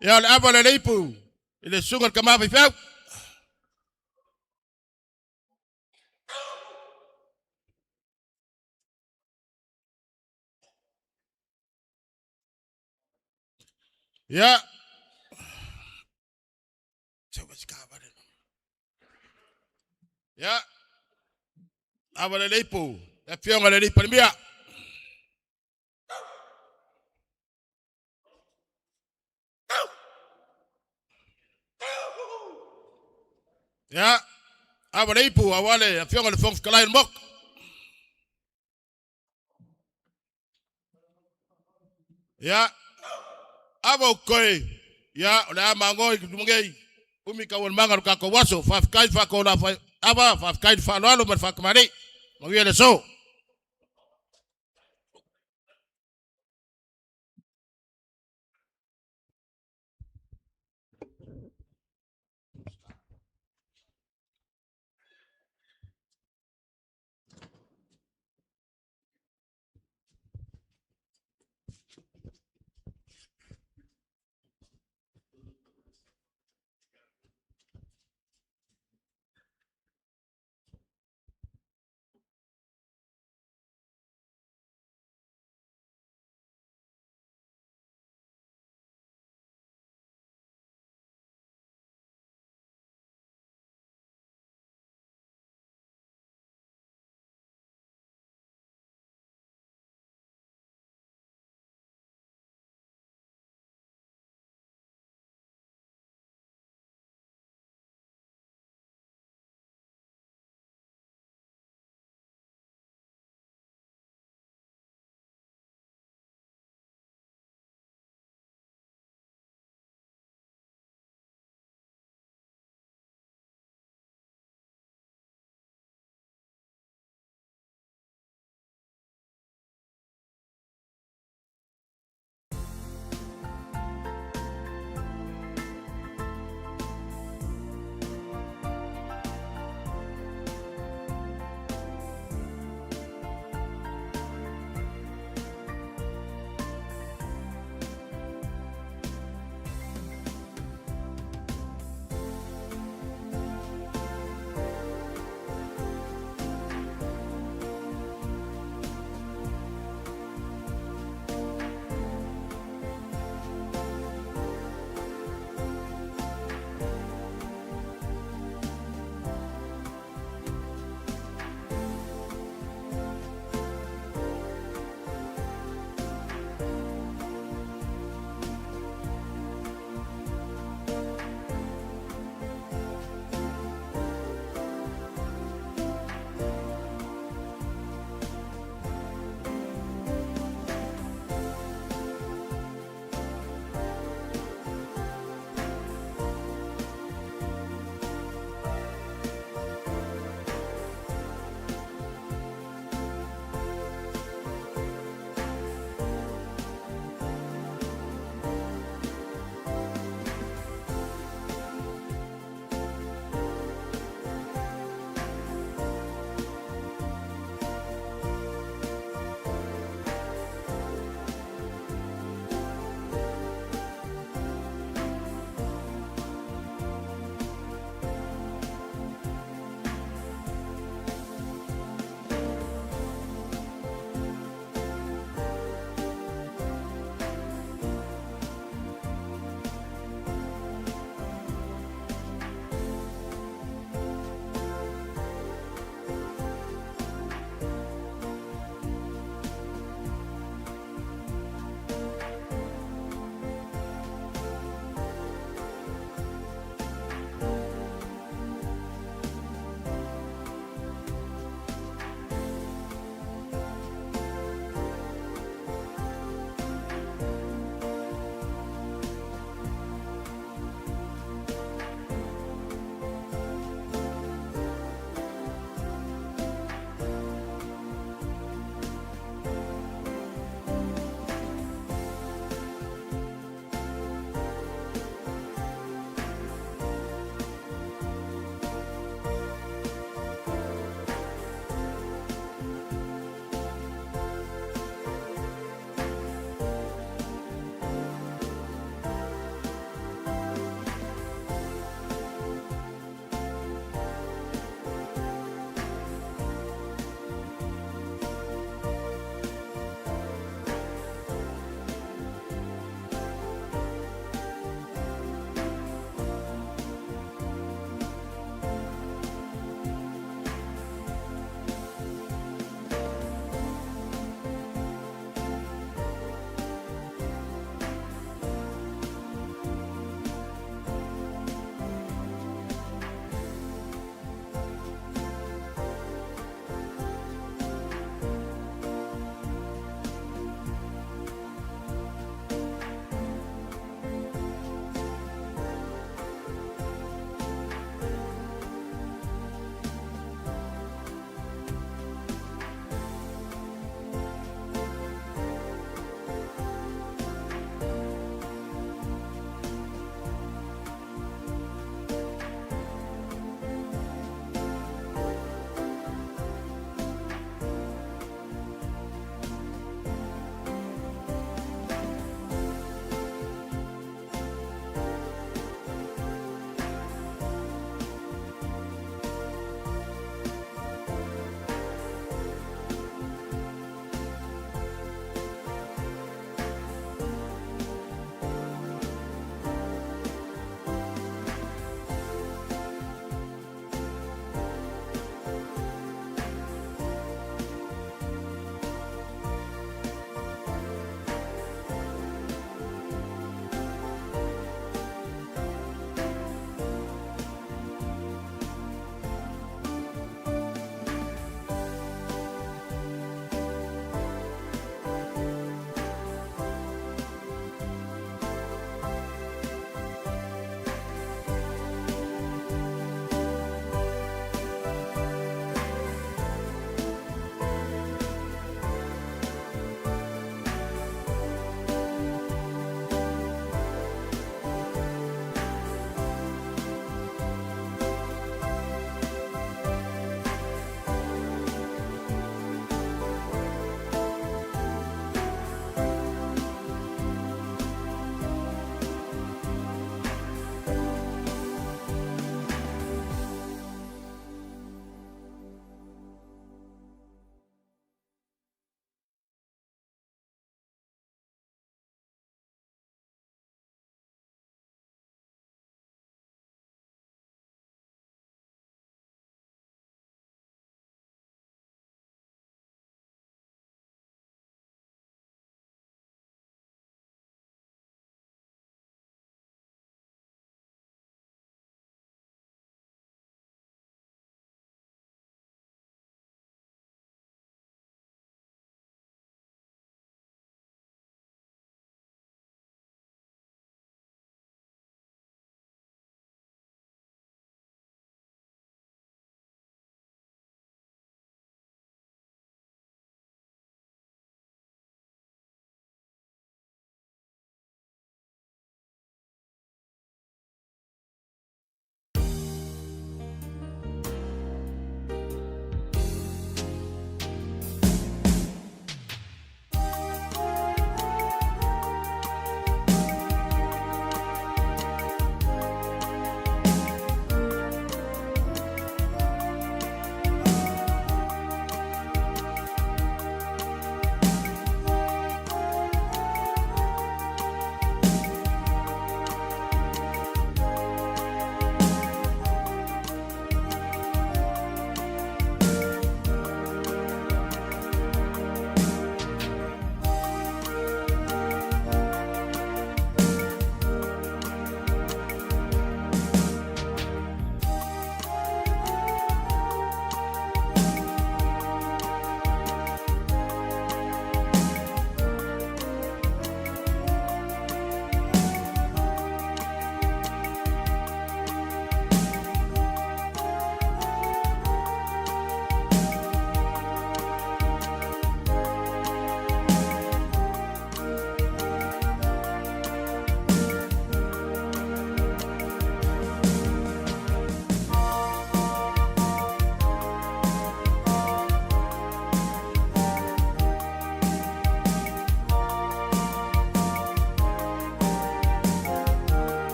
Ia, o le ava o le leipu i le susuga i le tama faifeau. Ia, ia, ava le leipu, le afioga i le Palemia. Ia, ava le ipu aua le afioga i le Fofoga Fetalai o le Maota. Ia, ava o koe, ia, o le a magoa i lumagei, umi taualumaga o le tatou aso. Faafetai le faatolafai ava, faafetai le faaaloalo ma le faatamalii. Manuia le aso.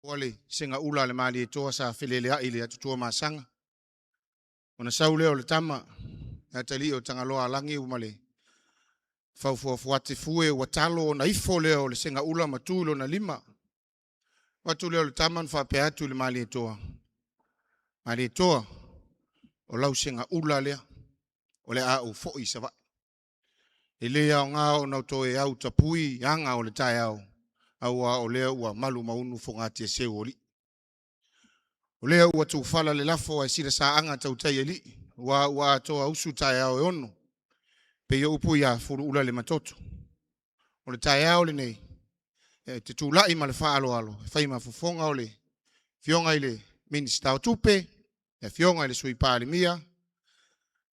Ua le segaula a le Malietoa sa feleleai i le atu Tuamasaga. Ona sau lea o le tama, e atalii o Tagaloa alagi ma le faufuafuate fue ua talo ona ifo lea o le segaula ma tu i lona lima. O atu lea o le tama na faapea atu i le Malietoa, Malietoa, o lau segaula lea, o le a ou foi i Savaii. E le aoga ona toe au tapui aga o le taeao, aua o lea ua malu ma unu fogatia seu o alii. O lea ua tuufala le lafo ae silasaaga tautai alii, ua ua atoa usu taeao e ono, pei o upu ia Fuluula le Matoto. O le taeao lenei, e te tulai ma le faaaloalo, e fai ma fofoga o le Afioga i le Minisita o Tupe, le Afioga i le Sui Palemia,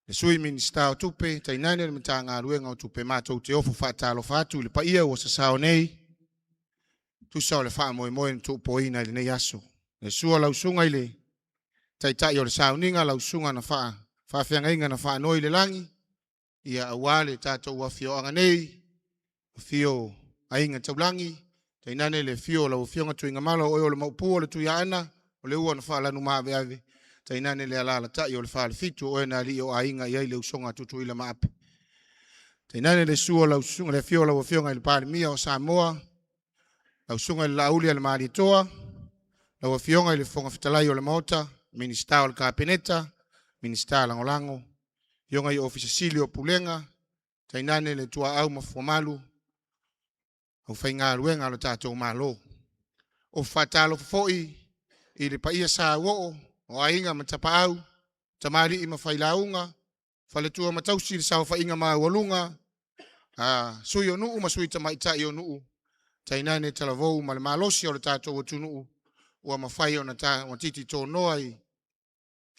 le Sui Minisita o Tupe, tainane le Matagaluega o Tupe, matou te ofo faatalofa atu i le paia ua sasao nei, tusa o le faamoemoe na tuupoina i lenei aso. Le susu o lau susuga i le Taitai o le Sauniga, lau susuga na faafeagaiga na faanoi i le lagi, ia aua le tatou afioaga nei, afio o Aiga Taulagi, tainane le afio o lau Afioga Tuigamala, o oe o le Maopu o le Tuiaana, o le ua na faalanumaaveave, tainane le alaalatai o le Falefitu, o oe na alii o aiga i ai le usoga a Tutuila ma Ape. Tainane le susu o lau susuga, le afio o lau Afioga i le Palemia o Samoa, lau susuga i le Laauli a le Malietoa, lau Afioga i le Fofoga Fetalai o le Maota, Minisita o le Kapeneta, Minisita Lagolago, afioga i Ofisa Sili o Pulega, tainane le tuaau ma fuamalu, aufaigaluega a lo tatou Malo. O faatalofa foi i le paia sauoo o aiga ma tapaau, tamalii ma failauga, faletua ma tausi, le saofaiga maualuga a sui o nuu ma sui tamaitai o nuu, tainane talavou ma le malosi o le tatou atunuu ua mafai ona titi tonoa i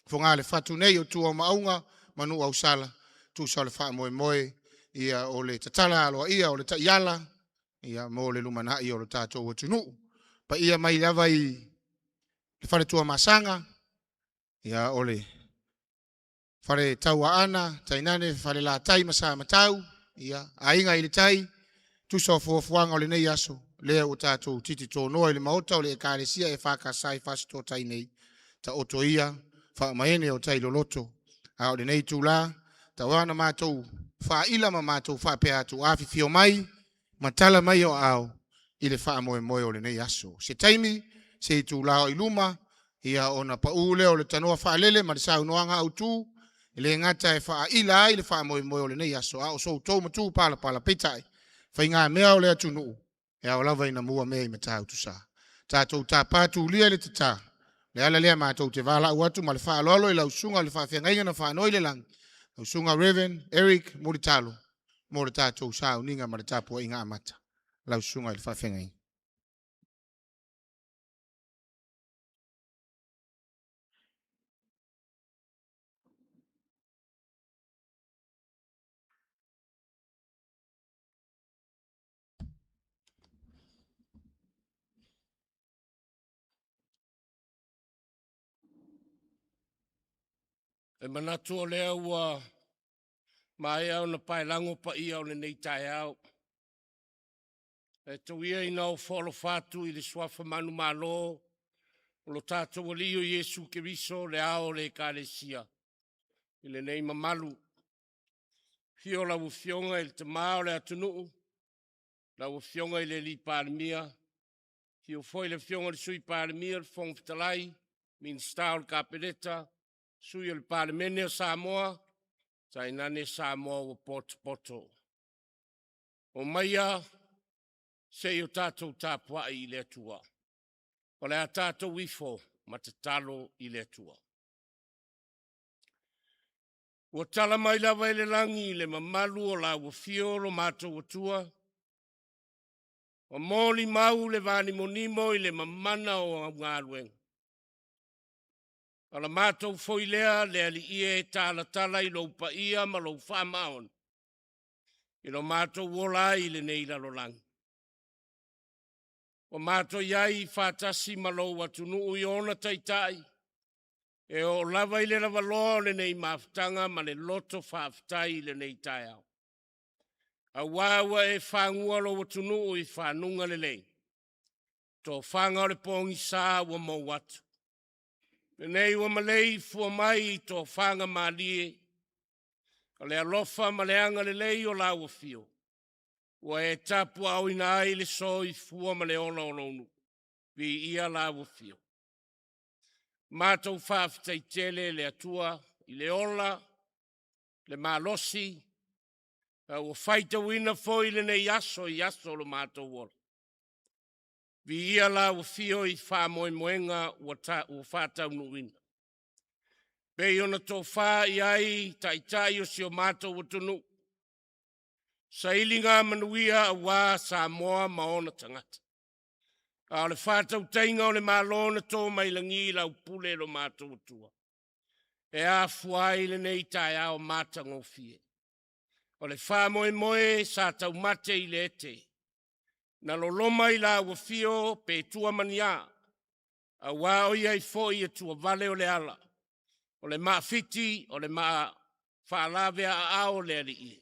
fogale fatu nei o tua o Maauga ma Nuuausala, tusa o le faamoemoe ia o le tatala aloaia o le taiala ia mo le lumanai o le tatou atunuu. Paia mai lava i le Faletuamasaga, ia o le Fale Tauaana, tainane Falelatai ma Samatau, ia Aiga i le Tai, tusa o fuafuaga o lenei aso, lea ua tatou titi tonoa i le Maota o le Ekalesia EFKS i Fasitoouta nei, taoto ia faamaene o tai loloto. A o lenei itula, tau lava ona matou faaila ma matou faapea atu, afifio mai ma tala mai o aao i le faamoemoe o lenei aso. Se taimi, se itula o i luma, ia ona pau lea o le tanoa faalele ma le saunoaga autu, e le gata e faaila ai le faamoemoe o lenei aso, a o so outou matupalapala, peitai, faigamea o le atunuu, e ao lava ina mua mea i Matautusa. Tatou tapa tulia le tata, le ala lea matou te valaau atu ma le faaaloalo i lau susuga i le faafeagaiga na faanoi le lagi, lau susuga Reverend Eric Mulitalo, mo le tatou sauniga ma le tapuaiga amata. Lau susuga i le faafeagaiga. E manatu o lea ua maea ona paelago paia o lenei taeao. Ae tau ia ina ou ofo atu i le suafa manumalo o lo tatou Alii o Iesu Keriso o le Ao o le Ekalesia i lenei mamalu. Afio lau Afioga i le Tama o le atunuu, lau Afioga i le Palemia, afio foi le Afioga i le Sui Palemia, le Fofoga Fetalai, Minisita o le Kapeneta, Sui o le Palemene o Samoa, tainane Samoa ua potopoto. Omaia se i o tatou tapuai i le Atua. O le a tatou ifo ma tatalo i le Atua. Ua tala mai lava i le lagi le mamalu o lau afio lo matou Atua, ua molimau le vanimonimo i le mamana o au galuega. O le matou foi lea le Alii e talatala i lou paia ma lou faamaoni i lo matou ola ai i lenei lalolagi. Ua matou i ai faatasi ma lou atunuu i ona taitai e oo lava i le lavaloa o lenei mafutaga ma le loto faafetai i lenei taeao, aua ua e fagua lou atunuu i fanuga lelei. Tofaga o le pogisa ua mou atu. Lenei ua maleifua mai i tofaga malie o le alofa ma le agalelei o lau Afio ua e tapuaaoina ai le soifua ma le ola o lou nuu. Viia lau Afio. Matou faafetai tele i le Atua i le ola, le malosi, a ua faitauina foi lenei aso i aso o lo matou ola. Viia lau Afio i faamoemoega ua faataunuuina, pei ona tofa i ai taitai o si o matou atunuu, sailiga manuia aua Samoa ma ona tagata. A o le faatautaiga o le Malo na to mai lagi i lau pule lo matou Atua, e afua ai lenei taeao matagofie. O le faamoemoe sa taumate i le ete, na loloma i lau afio pe tua ma ni a, aua o i ai foi i tuavale o le ala, o le maafiti o le faalaveaaao o le alii.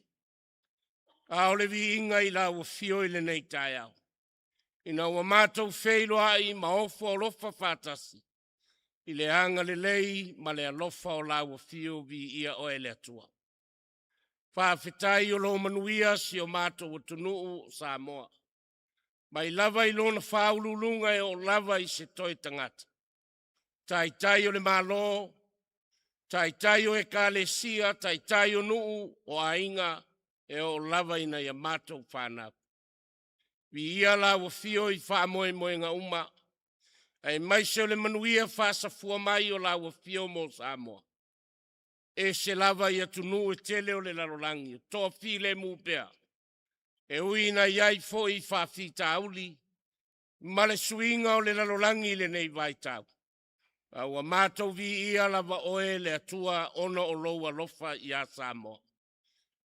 A o le viiga i lau Afio i lenei taeao, ina ua matou feiloai ma ofo alofa faatasi i le agalelei ma le alofa o lau Afio, viia Oe le Atua. Faafetai o lo o manuia si o matou atunuu o Samoa, mai lava i lona faauluuluga e oo lava i se toe tagata, taitai o le Malo, taitai o Ekalesia, taitai o nuu, o aiga, e oo lava ina ia matou fanau. Viia lau Afio i faamoemoega uma, aemaise o le manuia faasafua mai o lau Afio mo Samoa. E ese lava i atunuu e tele o le lalolagi o toafilemu pea, e ui ina i ai foi faafitauli ma le suiga o le lalolagi i lenei vaitau, a ua matou viia lava Oe le Atua ona o lou alofa ia Samoa.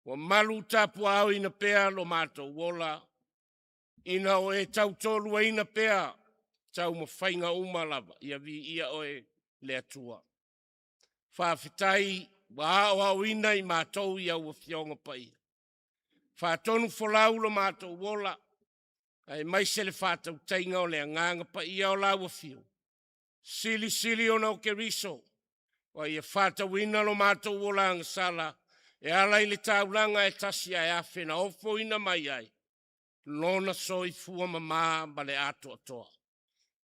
Ua malu tapuaaoina pea lo matou ola ina o e tautoaluaina pea taumafaiga uma lava. Ia viia Oe le Atua. Faafetai ua aoaoina i matou i au Afioga Paia. Faatonufolau lo matou ola aemaise le faatautaiga o le Agaga Paia o lau Afio, Silisili ona o Keriso ua ia fa'atauina lo matou ola agasala e ala i le taulaga e tasi ae afe na ofoina mai ai Lona soifua mamā ma le atoatoa.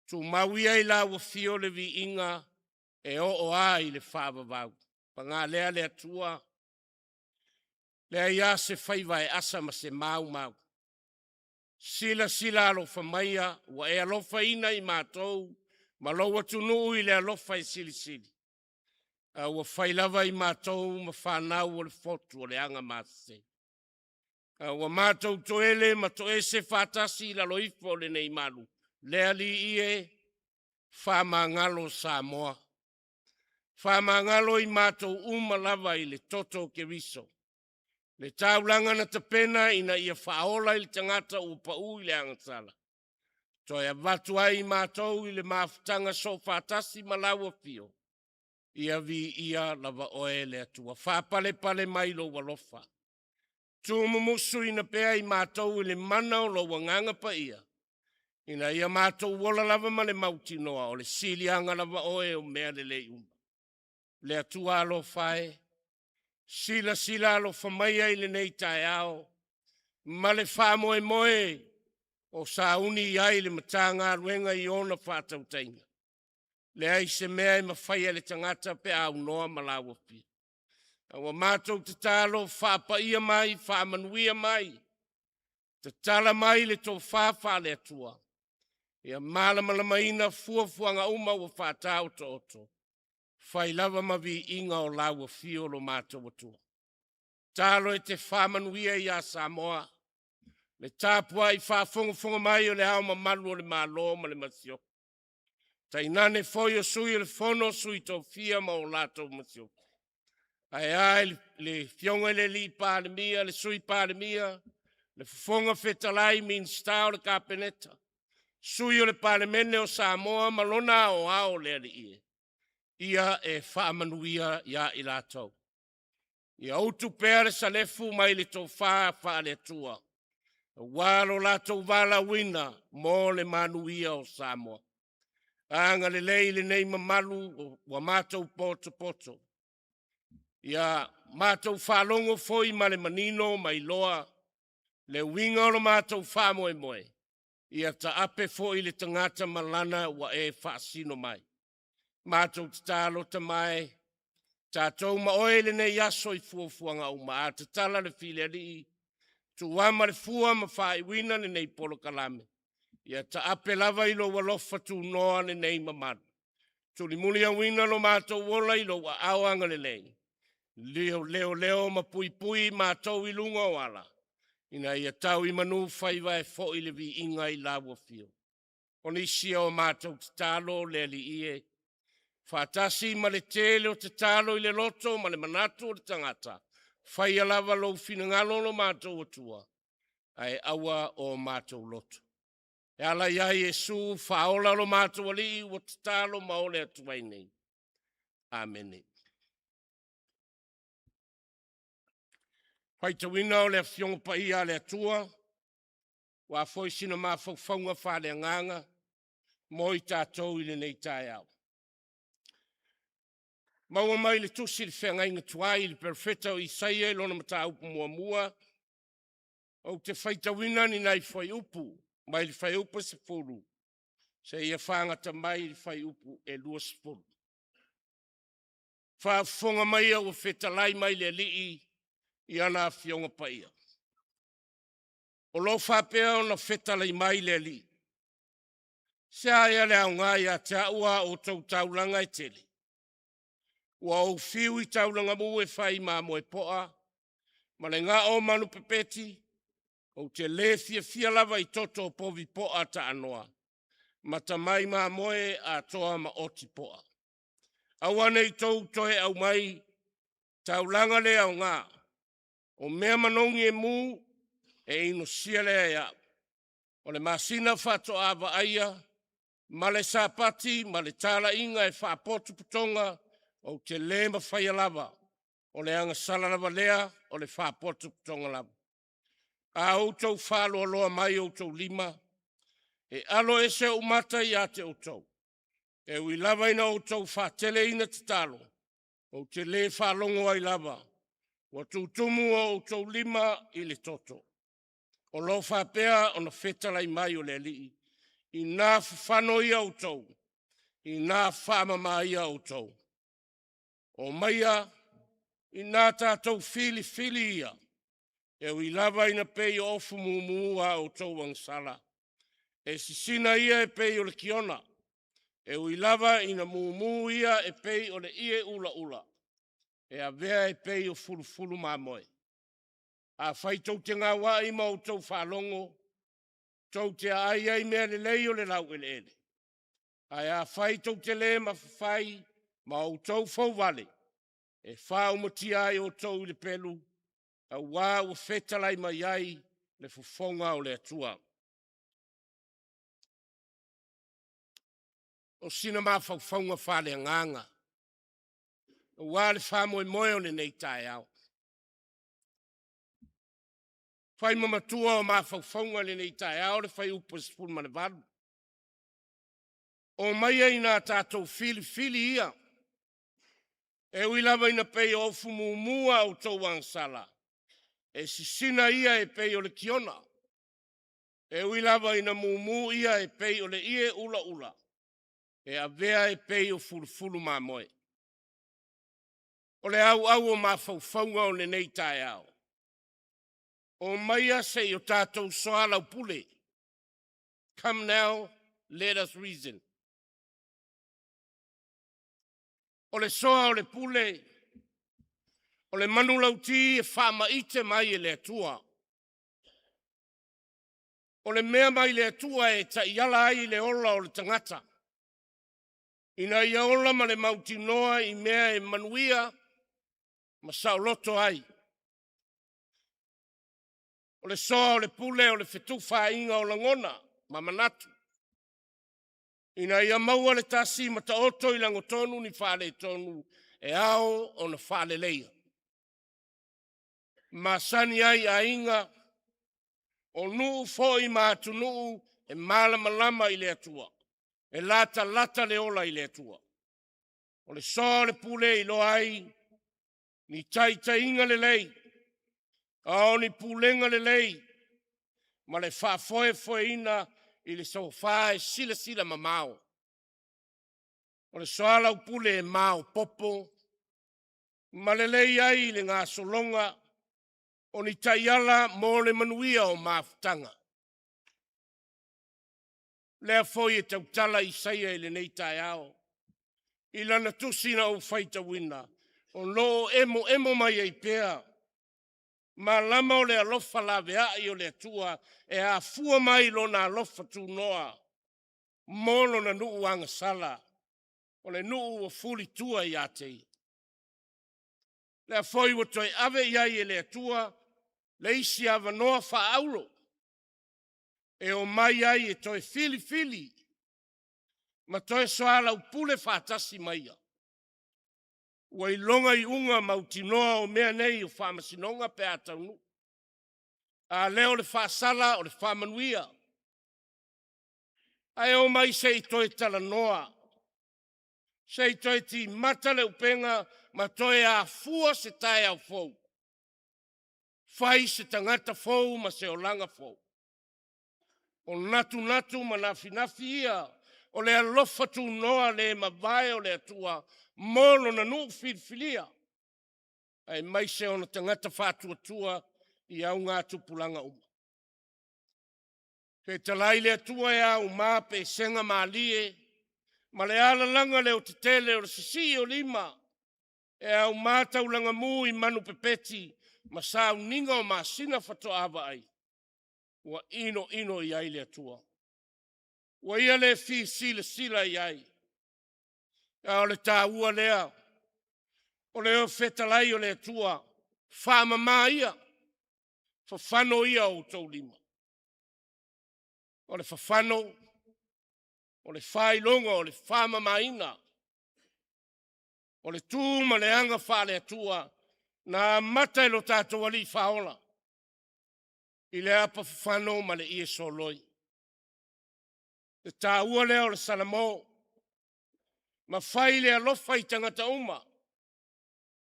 Tumau ia i lau Afio le viiga e oo lava i le faavavau. Paga lea le Atua, leai lava se faiva e asa ma se maumau. Silasila alofa maia ua e alofaina i matou ma lou atunuu i le alofa e silisili, a ua fai lava i matou ma fanau o le fotu o le agamasese. A ua matou toele ma toese faatasi i lalo ifo o lenei malu, le Alii e, faamagalo Samoa, faamagalo i matou uma lava i le toto o Keriso, le taulaga na tapena ina ia faaola i le tagata ua pau i le agasala, toe avatu ai i matou i le mafutaga soofaatasi ma lau Afio. Ia viia lava Oe le Atua. Faapalepale mai lou alofa, tuumumusuina pea i matou i le mana o lou Agaga Paia, ina ia matou ola lava ma le mautinoa o le siliaga lava Oe o mea lelei uma. Le Atua alofa e, silasila alofa maia i lenei taeao ma le faamoemoe o sauni i ai le Matagaluega i ona faatautaiga. Leai se mea e mafaia e le tagata pe a aunoa ma lau Afio. A ua matou tatalo, faapaia mai, faamanuia mai, tatala mai le tofa faale-Atua ia malamalamaina fuafuaga uma ua faataotooto, fai lava ma viiga o lau afio lo matou Atua. Tatalo e te faamanuia ia Samoa, le tapuai faafogafoga mai o Le Ao Mamalu o le Malo ma le Masiofo, tainane foi o Sui o le Fono a Sui Tofia ma o latou Masiofo, ae a le Afioga i le Palemia, le Sui Palemia, le Fofoga Fetalai, Minisita o le Kapeneta, Sui o le Palemene o Samoa ma lona aoao le Alii e, ia e faamanuia ia i latou. Ia utu pea le salefu mai le tofa faale-Atua. Auā lo latou valaauina mo le manuia o Samoa. Agalelei i lenei mamalu ua matou potopoto, ia matou faalogo foi ma le manino ma iloa le uiga o lo matou faamoemoe, ia taape foi le tagata ma lana ua e faasino mai. Matou tatalo Tama e, tatou ma oe i lenei aso i fuafuaga uma. A tatala le filialii, tuuama le fua ma faaiuina lenei polokalame, ia taape lava i lou alofa tunoa lenei mamalu. Tulimuliauina lo matou ola i lou aao agalelei, leoleo ma puipui matou i luga o ala, ina ia tau i manu faiva e foi le viiga i lau afio. O nisi o a matou tatalo le Alii e, faatasi ma le tele o tatalo i le loto ma le manatu o le tagata, faia lava lou finagalo lo matou Atua, ae aua o matou loto. E ala ia Iesu faaola lo matou Alii ua tatalo ma ole atu ai nei. Amene. Faitauina o le Afioga Paia a le Atua, ua foi sina mafaufauga faaleagaga mo i tatou i lenei taeao. Maua mai le tusi i le feagaiga tuai i le Perofeta o Isaia i lona mataupu muamua, ou te faitauina ni nai fuaiupu mai le fuaiupu 10 seia fagata mai i le fuaiupu e 20. Faafofoga maia ua fetalai mai le Alii i ana Afioga Paia. O lo o faapea ona fetalai mai le Alii, se a ea le aoga ia te au a outou taulaga e tele? Ua ou fiu i taulaga mu e fai mamoe poa ma le gao o manu pepeti, ou te le fiafia lava i toto o povi poa taanoa ma tamai mamoe atoa maoti poa. Aua ne i tou toe aumai taulaga le aoga, o mea manogi e mu, e inosia lea e au. O le masina faatoa vaaia ma le Sapati ma le talaiga o faapotopotoga ou te le mafaia lava, o le agasala lava lea o le faapotopotoga lava. A outou faaloaloa mai outou lima, e aloese ou mata ia te outou. E ui lava ina outou faateleina tatalo, ou te le faalogo ai lava. Ua tutumu o outou lima i le toto. O lo o faapea ona fetalai mai o le Alii, ina fafano ia outou, ina faamama ia outou. Omaia, ina tatou filifili ia, e ui lava ina pei o ofu mumu a outou agasala, e sisina ia e pei o le kiona. E ui lava ina mumu ia e pei o le ie ulaula, e avea e pei o fulufulu mamoe. Afai tou te gauai ma outou faalogo, tou te aai ai mea lelei o le laueleele, ae afai tou te le mafafai ma outou fouvale, e faaumatia ai outou i le pelu, auā ua fetalai mai ai le Fofoga o le Atua. O sina mafaufauga faaleagaga aua le faamoemoe o lenei taeao. Fai ma matua o mafaufauga i lenei taeao le fuaiupu 18. Omaia ina tatou filifili ia, e ui lava ina pei o ofu mumu a outou agasala, e sisina ia e pei o le kiona. E ui lava ina mumu ia e pei o le ie ulaula, e avea e pei o fulufulu mamoe. O le auau o mafaufauga o lenei taeao, omaia se i o tatou soalaupule. Come now, let us reason. O le soa o le pule, o le manulauti e faamaite mai e le Atua. O le mea mai le Atua e taiala ai le ola o le tagata, ina ia ola ma le mautinoa i mea e manuia ma saoloto ai. O le soa o le pule o le fetufaaiga o lagona ma manatu, ina ia maua le tasi ma taoto i lagotonu ni faaletonu e ao ona faaleleia. Masani ai aiga O nuu foi ma atunuu e malamalama i le Atua, e latalata le ola i le Atua. O le soa o le pule e iloa ai ni taitaiga lelei, a o ni pulega lelei ma le faafoefoeina i le sofa e silasila mamao. O le soalaupule e maopoopo ma lelei ai le gasologa o ni taiala mo le manuia o mafutaga. Lea foi e tautala Isaia i lenei taeao i lana tusi na ou faitauina, o lo o emoemo mai ai pea malama o le alofa laveai o le Atua e afua mai Lona alofa tunoa mo Lona nuu agasala, o le nuu ua fulitua ia te Ia. Lea foi ua toe ave i ai e le Atua le isi avanoa faaauro e omai ai e toe filifili ma toe soalaupule faatasi ma Ia. Ua iloga iuga mautinoa o mea nei o faamasinoga pe a taunuu. A lea o le faasala o le faamanuia. Ae omai se i toe talanoa, se i toe timata le upega ma toe afua se taeao fou, fai se tagata fou ma se olaga fou. O natunatu ma nafinafi ia o le alofa tunoa le mavae o le Atua mo Lona nuu filifilia, aemaise ona tagata faatuatua i augatupulaga uma. Fetalai le Atua e auma pesega malie ma le alalaga leotetele o le sisii o lima, e auma taulagamu i manupepeti ma sauniga o masina faatoa vaai, ua inoino i ai le Atua. Ua Ia le fia silasila i ai, a o le taua lea o le fetalai o le Atua, faamama ia, fafano ia o outou lima. O le fafano o le faailoga o le faamamaina, o le tu ma le aga faale-Atua na amata e lo tatou Alii Faaola i le apa fafano ma le ie soloi. Le taua lea o le Salamo, ma fai le alofa i tagata uma,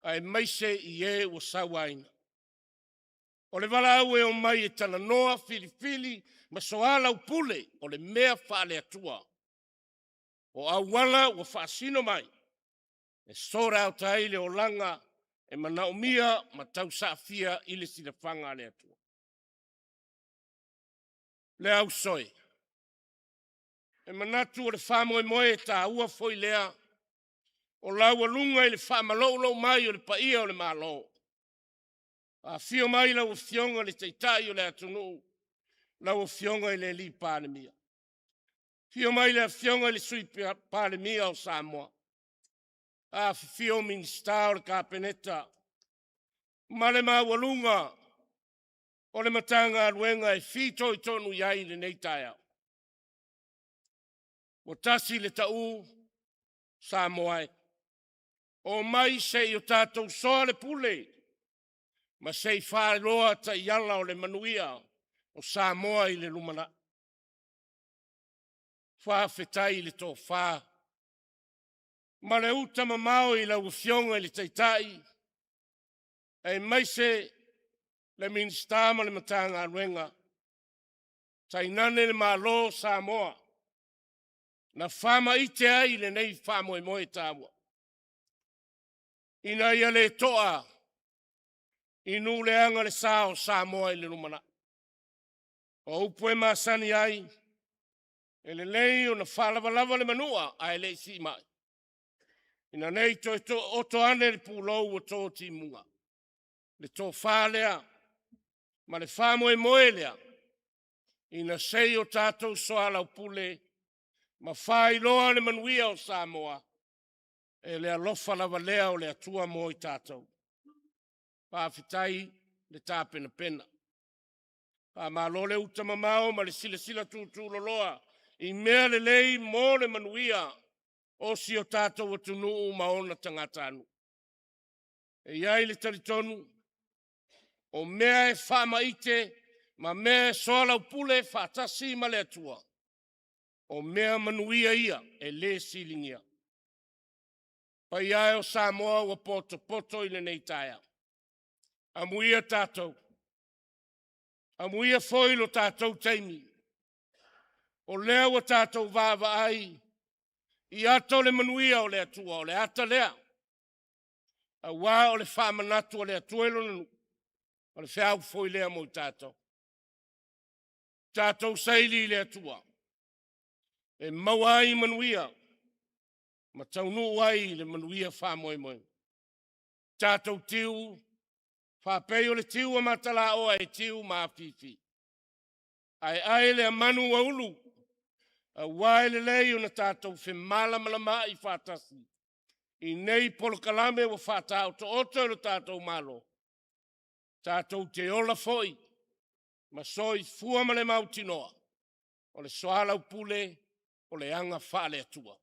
aemaise i e ua sauaina. O le valaau e omai e talanoa, filifili ma soalaupule, o le mea faale-Atua. O auala ua faasino mai e sort out ai le olaga e manaomia ma tausaafia i le silafaga a le Atua. Le ausoe, e manatu o le faamoemoe e taua foi lea o laualuga i le faamaloulou mai o le paia o le Malo. Afio mai lau Afioga i le Taitai o le atunuu, lau Afioga i le Palemia, afio mai le Afioga i le Sui Palemia o Samoa, afifio Minisita o le Kapeneta ma le maualuga o le Matagaluega e fitoitonu i ai lenei taeao. Ua tasi le tau, Samoa e, omai se i o tatou soa le pule ma se i faailoa taiala o le manuia o Samoa i le lumanai. Faafetai i le tofa ma le uta mamao i lau Afioga i le Taitai aemaise le Minisita ma le Matagaluega, tainane le Malo o Samoa na faamaite ai lenei faamoemoe taua, ina ia le to'a i nuuleaga le sa o Samoa i le lumanai. O upu e masani ai, e lelei ona faalavalava le manua ae le i siimai, ina ne i toe oto ane le pulou ua to timuga. Le tofa lea ma le faamoemoe lea, ina se i o tatou soalaupule ma faailoa le manuia o Samoa, e le alofa lava lea o le Atua mo i tatou. Faafetai le tapenapena. Faamalo le uta mamao ma le silasila tutuuloloa i mea lelei mo le manuia o si o tatou atunuu ma ona tagatanuu. E i ai le talitonu, o mea e faamaite ma mea e soalaupule faatasi ma le Atua, o mea manuia ia e le siligia. Paia e o Samoa ua potopoto i lenei taeao, amuia tatou, amuia foi lo tatou taimi, o lea ua tatou vaavaai i ata o le manuia o le Atua. O le ata lea, aua o le faamanatu a le Atua i Lona nuu, o le feau foi lea mo i tatou. Tatou saili i le Atua e maua ai manuia ma taunuu ai i le manuia faamoemoe. Tatou tiu faapei o le tiu a matalaoa e tiu ma afifi, ae ai lea manu ua ulu, aua e lelei ona tatou femalamalamaai faatasi i nei polokalame ua faataotooto e lo tatou Malo, tatou te ola foi ma soifua ma le mautinoa o le soalaupule o le aga faale-Atua.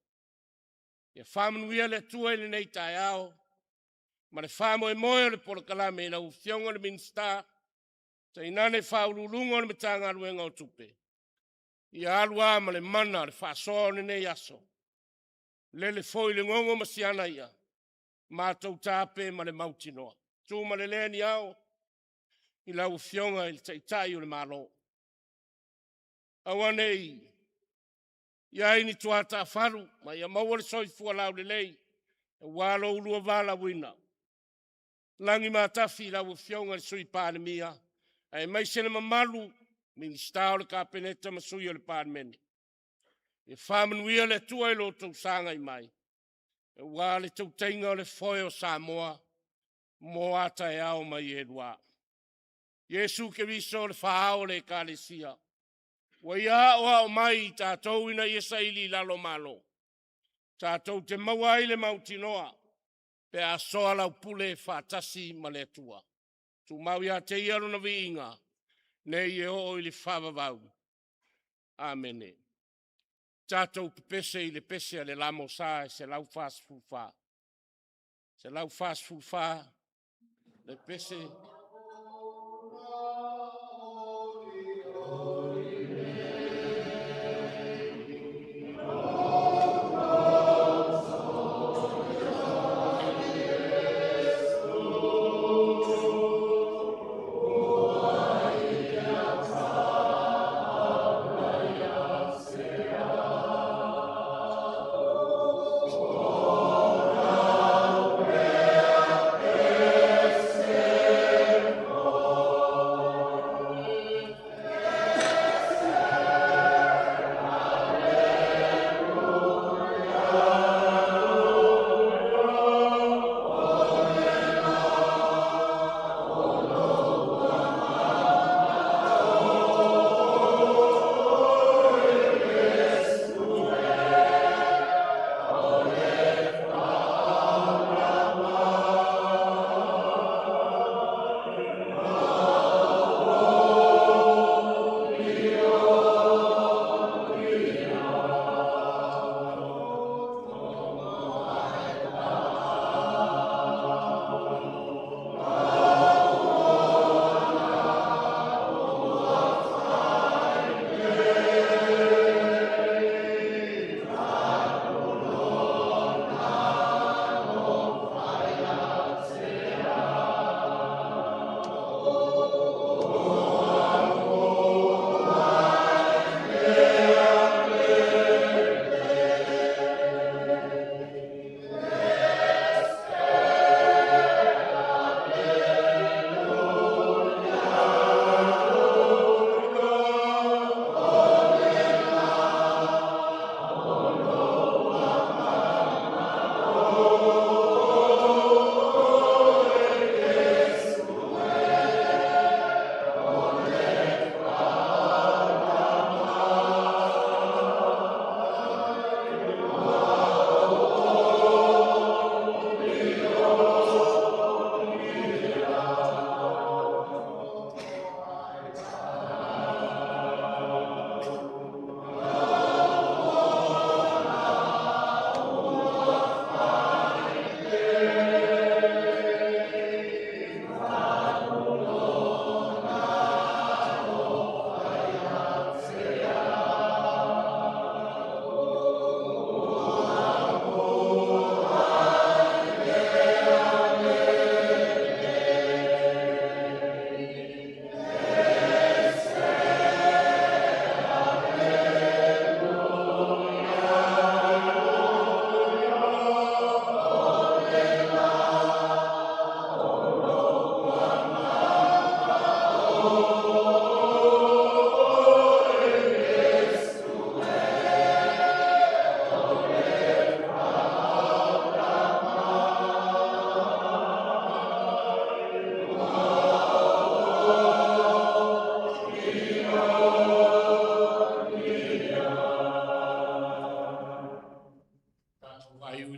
Ia faamanuia le Atua i lenei taeao ma le faamoemoe o le polokalame i lau Afioga i le Minisita, tainane Ofisa Sili o Pulega o le Matagaluega o Tupe, ia alu a ma le mana le faasoa o lenei aso, lele foi le gogo ma si ana i'a, matou taape ma le mautinoa. Tu ma le le niao i lau Afioga i le Taitai o le Malo, aua ne i i ai ni tua taafalu, ma ia maua le soifua laulelei aua lo oulua valaauina. Lagi matafi i lau Afioga i le Sui Palemia aemaise le mamalu o Minisita o le Kapeneta ma sui o le Palemene. Ia faamanuia le Atua i lo outou sagai mai aua le tautaiga o le foe o Samoa mo a taeao ma i e lua. Iesu Keriso o le faa-ao o le Ekalesia, ua ia aoao mai i tatou ina ia saili i lalo malo, tatou te maua ai le mautinoa pe a soalaupule faatasi ma le Atua. Tumau ia te Ia lona viiga nei e oo i le faavavau. Amene. Tatou pepese i le pese a le LMS e 144. 144 le pese.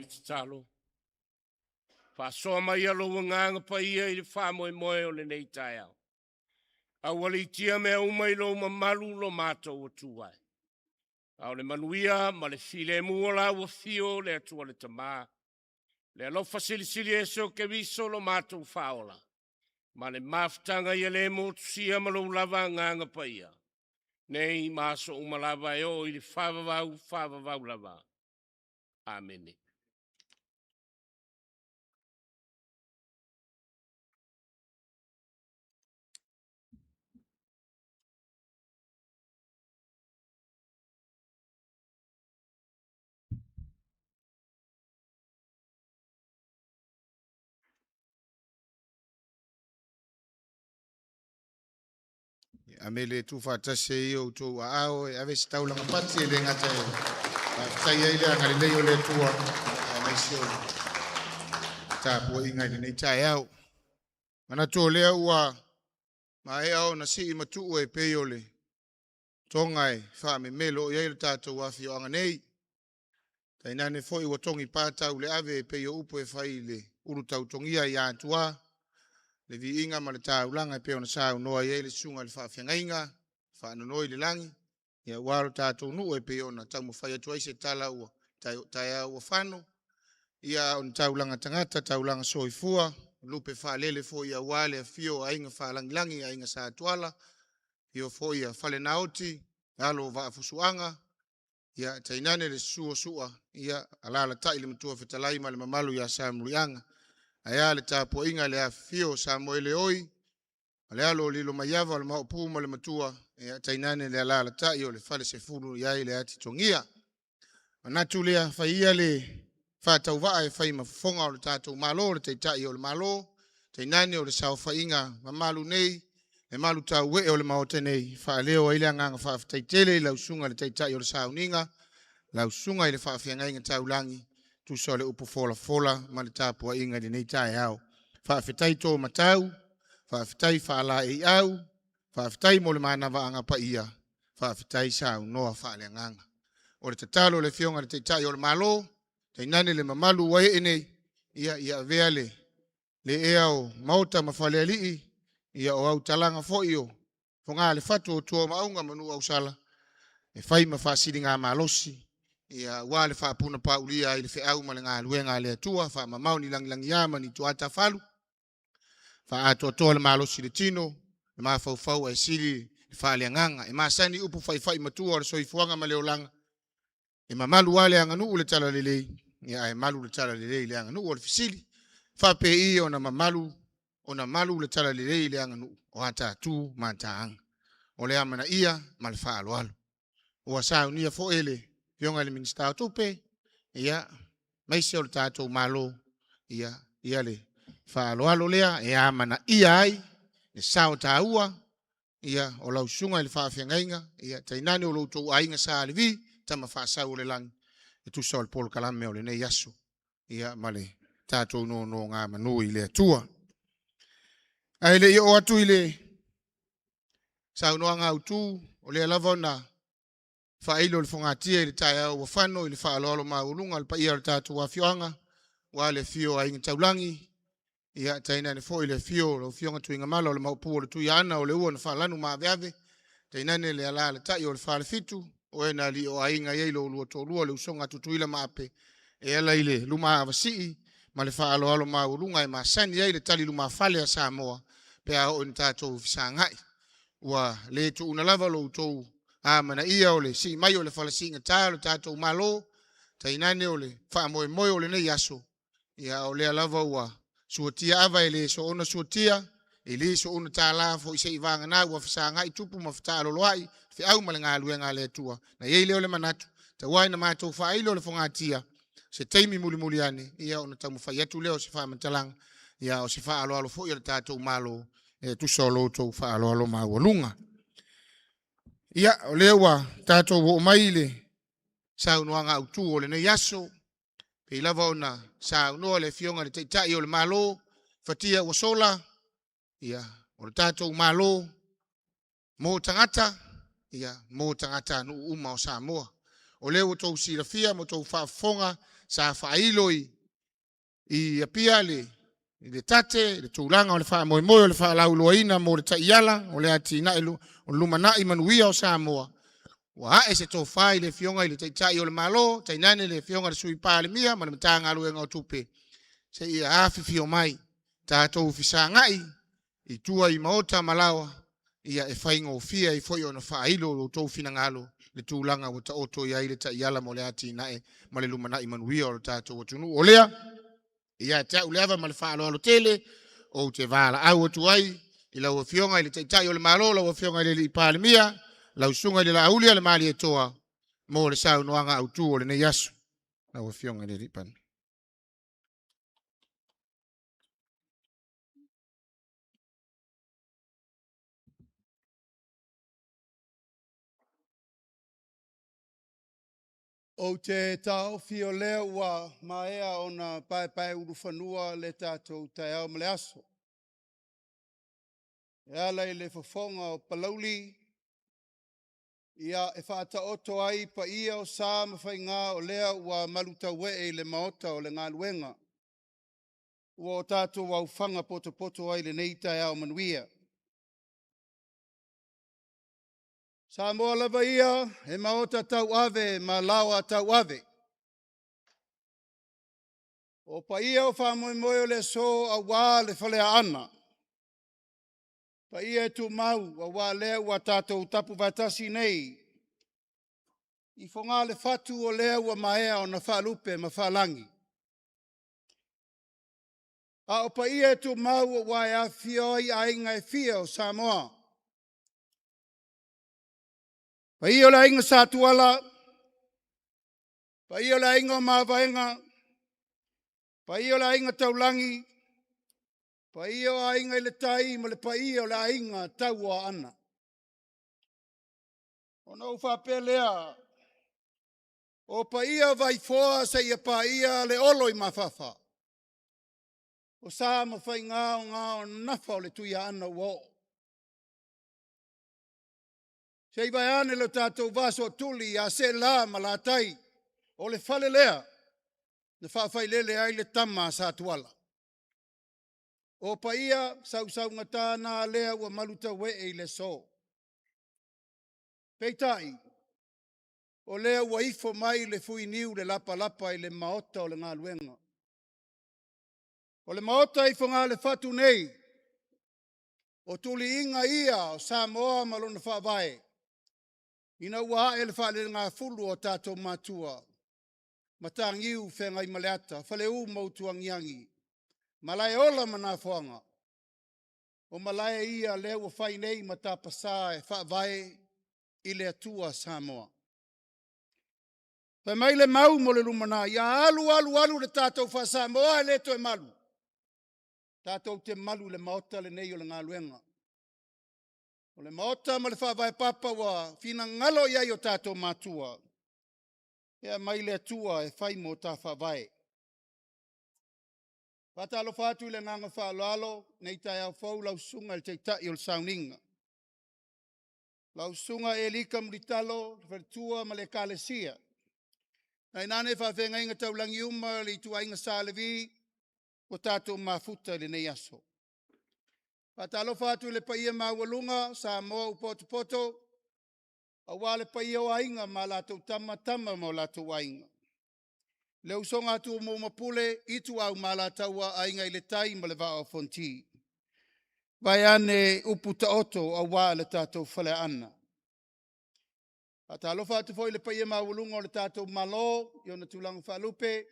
le tatalo. Faasoa mai lou agaga paia i le faamoemoe o lenei taeao. Aualiitia mea uma i lou mamalu lo matou Atua e. A o le manuia ma le filemu o lau afio le Atua le Tama, le alofa silisili ese o Keriso lo matou Faaola, ma le mafutaga ia le motusia ma lou lava Agaga Paia, nei ma aso uma lava e oo i le faavavau, faavavau lava. Amene. Ame le tuufaatasi ai i outou aao e ave se taulaga pati e le gata e faafetai ai le agalelei o le Atua aemaise o le tapuaiga i lenei taeao. Manatu o lea ua maea ona sii ma tuu e pei o le toga e faamemelo i ai le tatou afioaga nei. Tainane foi ua togi patauleave e pei o upu e fai i le ulu tautogia ia Atua, le viiga ma le taulaga e pei ona saunoa i ai le susuga i le faafeagaiga faanonoi le lagi, ia aua lo tatou nuu e pei ona taumafai atu ai se tala ua taeao ua fano, ia o ni taulaga tagata, taulaga soifua, lupe faalele foi aua le afio o Aiga Faalagilagi, Aiga Sa Tuala, afio foi ia Falenaoti, alo o Vaafusuaga, ia tainane le susu o Sua, ia alaalatai le Matua Fetalai ma le mamalu ia Salemuliaga. Ae a le tapuaiga i le afifio o Samoele oi, o le alo o Lilomaiava, o le Maopu ma le Matua, ia tainane le alaalatai o le Falesefulu i ai le Atitogia. Manatu lea fai ia le faatauvaa e fai ma fofoga o le tatou Malo, le Taitai o le Malo, tainane o le saofaiga mamalu nei, le malu tauee o le Maota nei, faaleo ai le agaga faafetai tele i lau susuga i le Taitai o le Sauniga, lau susuga i le Faafeagaiga Taulagi, tusa o le upu folafola ma le tapuaiga i lenei taeao. Faafetai to matau, faafetai faalaeiau, faafetai mo le manavaaga paia, faafetai saunoa faaleagaga. O le tatalo i le Afioga i le Taitai o le Malo, tainane le mamalu ua ee nei, ia avea le ea o maota ma falealii, ia o autalaga foi o foga le fatu o tua o Maauga ma Nuuausala, e fai ma faasiligamalosi, ia aua le faapunapaulia ai le feau ma le galuega a le Atua, faamamao ni lagilagia ma ni tuatafalu, faaatoatoa le malosi i le tino, le mafaufau ae sili le faaleagaga. E masani upu faifai matua o le soifuaga ma le olaga, e mamalu lava le aganuu i le talalelei, ia ae malu le talalelei i le aganuu. O le fesili, faapei ona mamalu ona malu le talalelei i le aganuu? O a ta tu ma ta aga. O le amanaia ma le faaaloalo. Ua saunia foi e le Afioga i le Minisita o Tupe, ia, aemaise o le tatou Malo, ia le faaaloalo lea e amanaia ai le sao taua ia o lau susuga i le faafeagaiga, ia tainane o lo outou aiga Sa Levi, tama faasau o le lagi, e tusa o le polokalame o lenei aso, ia ma le tatou nonogamanu i le Atua. Ae le i oo atu i le saunoaga autu, o lea lava na faailo le fogatia i le taeao ua fano i le faaaloalo maualuga o le paia o le tatou afioaga, aua le afio o Aiga Taulagi, ia tainane foi le afio o lau Afioga Tuigamala o le Maopu o le Tuiaana o le ua na faalanu maaveave, tainane le alaalatai o le Falefitu, o e na alii o aiga i ai lo oulua toalua, le usoga a Tutuila ma Ape, e ala i le luma avasii ma le faaaloalo maualuga e masani ai le tali lumafale a Samoa pe a oo ina tatou fesagai. Ua le tuuna lava lo outou amanaia o le sii mai o le falasiigata o le tatou Malo, tainane o le faamoemoe o lenei aso, ia o lea lava ua suatia ava e le soona suatia, e le soona tala foi se i vagana ua fesagai tupu ma fetaaloloai, feau ma le galuega a le Atua. Na i ai lea o le manatu, tauai na matou faailo le fogatia, se taimi mulimuli ane, ia ona taumafai atu lea o se faamatalaga, ia o se faaaloalo foi a le tatou Malo, e tusa o lo outou faaaloalo maualuga. Ia, o lea ua tatou oo mai i le saunoaga autu o lenei aso, pei lava ona saunoa le Afioga i le Taitai o le Malo, fatia ua sola, ia, o le tatou Malo mo tagata, ia, mo tagatanuu uma o Samoa. O lea ua outou silafia ma outou faafofoga sa faailo i Apia i le tate le tulaga o le faamoemoe o le faalauiloaina mo le taiala o le atinae o le lumanai manuia o Samoa. Ua ae se tofa i le Afioga i le Taitai o le Malo, tainane le Afioga i le Sui Palemia ma le Matagaluega o Tupe, seia afifio mai tatou fesagai i tua i maota ma laoa ia e faigofie ai foi ona faailo lo outou finagalo le tulaga ua taoto i ai le taiala mo le atinae ma le lumanai manuia o le tatou atunuu. O lea, ia te au le ava ma le faaaloalo tele, ou te valaau atu ai i lau Afioga i le Taitai o le Malo, lau Afioga i le Alii Palemia, lau Susuga i le Laaulialemalietoa mo le saunoaga autu o lenei aso. Lau Afioga i le Alii Palemia. Ou te taofi o lea ua maea ona paepaeulufanua le tatou taeao ma le aso, e ala i le fofoga o Palauli, ia e faataoto ai paia o sa ma faiga o lea ua malutauee i le maota o le galuega, ua o tatou aofaga potopoto ai i lenei taeao manuia. Samoa lava ia, e maota tauave ma laoa tauave. O paia o faamoemoe o le aso aua le Faleaana, paia e tumau aua o lea ua tatou tapu faatasi nei i fogalefatu o lea ua maea ona faalupe ma faalagi. A o paia e tumau aua e afifio ai aiga e fia o Samoa. Paia o le Aiga Satuala, paia o le Aiga o Mavaega, paia o le Aiga Taulagi, paia o Aiga i le Tai ma le paia o le Aiga Tauoaana. Ona ou faapea lea, o paia vai foa seia paia le Oloimafafa, o sa ma faiga o gao nafa o le Tuiaana ua oo. Se i vaeane lo tatou va sootuli ia Seela ma Latai, o le fale lea na faafailele ai le tama a Satuala. O paia sausaugata na lea ua malutauee i le aso. Peitai, o lea ua ifo mai le fuiniu i le lapalapa i le maota o le galuega. O le maota i Fogafatu nei, o tuliga ia o Samoa ma lona faavae, ina ua ae le faalelegafulu o tatou matua, Mataniu Feagaimaleata, Faleu ma Utuagiagi, Malaeola ma Nafoaga, o malae ia lea ua fai nei ma tapasa e faavae i le Atua Samoa. Fai mai le mau mo le lumanai, a alu alu alu le tatou faa-Samoa e le toe malu, tatou te malu i le maota lenei o le galuega. O le maota ma le faavae papa ua finagalo i ai o tatou matua, e aumai le Atua e fai mo ta faavae. Faatalofa atu i le agaga faaaloalo nei taeao fou lau susuga i le Taitai o le Sauniga, lau susuga Elika Mulitalo, le faletua ma le ekalesia. Tainane faafeagaiga taulagi uma le ituaiga Sa Levi ua tatou mafuta i lenei aso. Faatalofa atu i le paia maualuga Samoa ua potopoto aua le paia o Aiga ma latou Tama, Tama ma o latou Aiga, le usoga a Tumua ma Pule, Ituau ma Alataua, Aiga i le Tai ma le Vaa o Fonoti. Vaeane upu taoto aua le tatou Faleaana. Faatalofa atu foi i le paia maualuga o le tatou Malo i ona tulaga faalupe,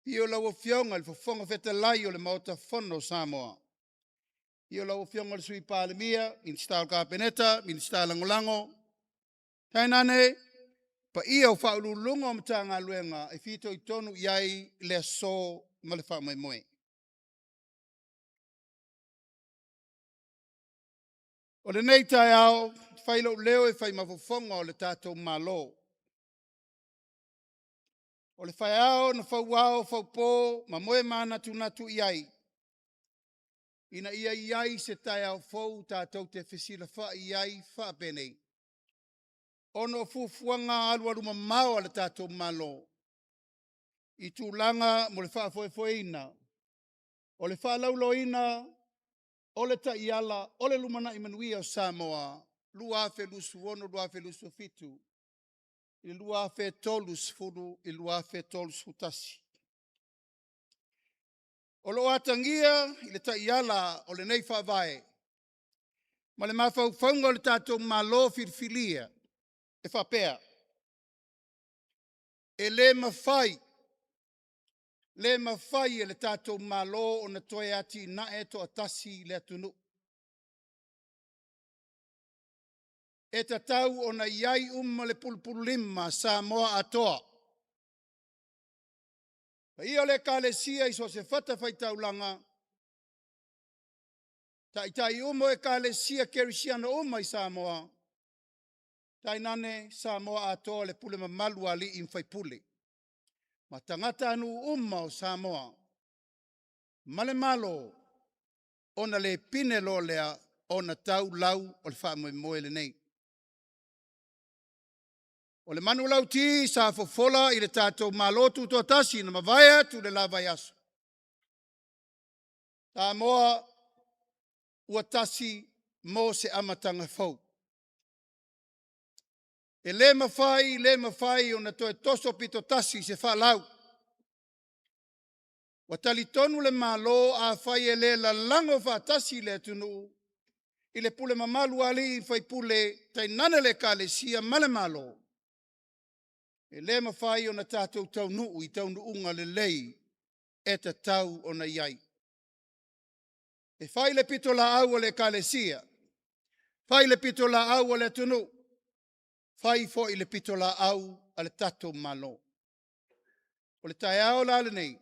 afio lau Afioga i le Fofoga Fetalai o le Maota Fono o Samoa, afio lau Afioga i le Sui Palemia, Minisita o le Kapeneta, Minisita Lagolago, tainane paia o Ofisa Sili o Pulega o Matagaluega e fitoitonu i ai le aso ma le faamoemoe. O lenei taeao, e fai lou leo e fai ma fofoga o le tatou Malo. O le taeao na fauao faupo ma moe manatunatu i ai, ina ia i ai se taeao fou tatou te fesilafai ai faapenei. Ona o fuafuaga alualumamao a le tatou Malo i tulaga mo le faafoefoeina o le faalauiloaina o le taiala o le lumanai manuia o Samoa 2026-2027 i le 2030 i le 2031. O lo o atagia i le taiala o lenei faavae ma le mafaufauga o le tatou Malo filifilia e faapea, e le mafai, le mafai e le tatou Malo ona toe atinae toatasi le atunuu. E tatau ona i ai uma le pulupululima a Samoa atoa. Paia o le Ekalesia i so o se fatafaitaulaga, taitai uma o Ekalesia Kerisiano uma i Samoa, tainane Samoa atoa le pule mamalu a alii ma faipule ma tagatanuu uma o Samoa ma le Malo, ona le pine loa lea ona tau lau o le faamoemoe lenei. O le manulauti sa fofola i le tatou Malo Tutoatasi na mavae atu le la vaiaso, Samoa ua tasi mo se amataga fou. E le mafai, le mafai ona toe toso pitotasi se faalau. Ua talitonu le Malo afai e le lalago faatasi le atunuu i le pule mamalu a alii ma faipule, tainane le Ekalesia ma le Malo, e le mafai ona tatou taunuu i taunuuga lelei e tatau ona i ai. E fai le pitolaau a le Ekalesia, fai le pitolaau a le atunuu, fai foi le pitolaau a le tatou Malo. O le taeao la lenei,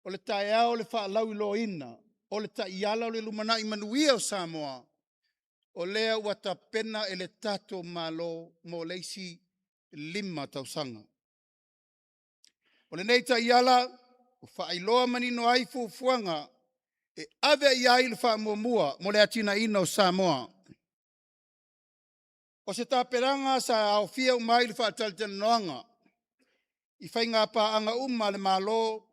o le taeao o le faalauiloaina o le taiala o le lumanai manuia o Samoa, o lea ua tapena e le tatou Malo mo le isi 5 tausaga. O lenei taiala ua faailoa manino ai fuafuaga e ave i ai le faamuamua mo le atinaeina o Samoa. O se tapenaga sa aofia uma ai le faatalatalanoaga i faigapaaga uma a le Malo,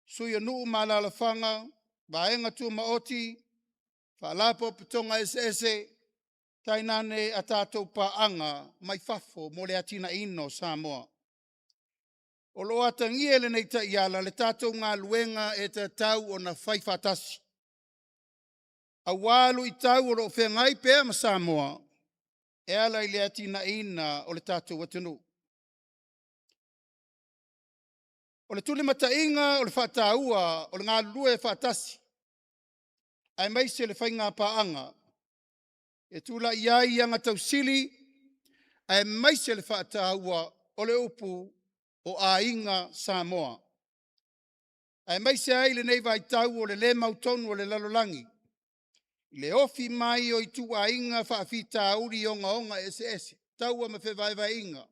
sui o nuu ma alaalafaga, vaega tumaoti, faalapotopotoga eseese, tainane a tatou paaga mai fafo mo le atinaeina o Samoa. O lo o atagia i lenei taiala le tatou galuega e tatau ona fai faatasi, aua luitau o lo o feagai pea ma Samoa e ala i le atinaeina o le tatou atunuu. O le tulimataiga o le faataua o le galulue faatasi, aemaise le faigapaaga e tulai ai aga tausili, aemaise le faataua o le upu o Aiga Samoa. Aemaise ai lenei vaitau o le le mautonu o le lalolagi, i le ofi mai o ituaiga faafitauli ogaoga eseese, taua ma fevaevaeaiga,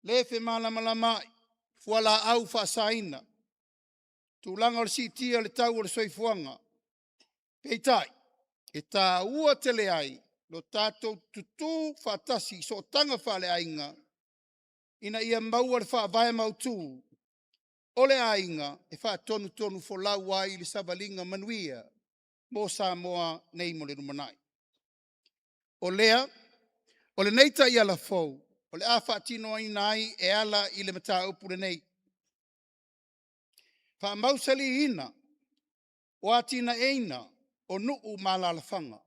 le femalamalamaai, fualaau faasaina, tulaga o le siitia o le tau o le soifuaga. Peitai, e taua tele ai lo tatou tutu faatasi i sootaga faaleaiga ina ia maua le faavae mautu o le aiga e faatonutonufolau ai le savaliga manuia mo Samoa nei mo le lumanai. O lea, o lenei taiala fou, o le a faatinoina ai e ala i le mataupu lenei. Faamausaliina o atinaeina o nuu ma alaalafaga.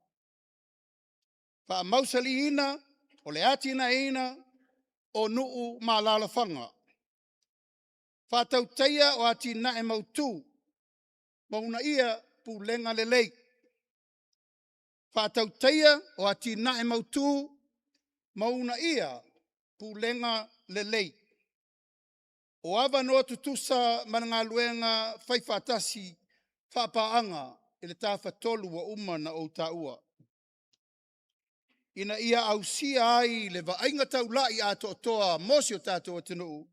Faamausaliina o le atinaeina o nuu ma alaalafaga. Faatautaia o atinae mautu ma uunaia pulega lelei. Faatautaia o atinae mautu ma uunaia pulega lelei. O avanoa tutusa ma le galuega faifaatasi faapaaga i le Tafatolu ua uma ona ou taua, ina ia ausia ai le vaaiga taulai atoatoa mo si o tatou atunuu,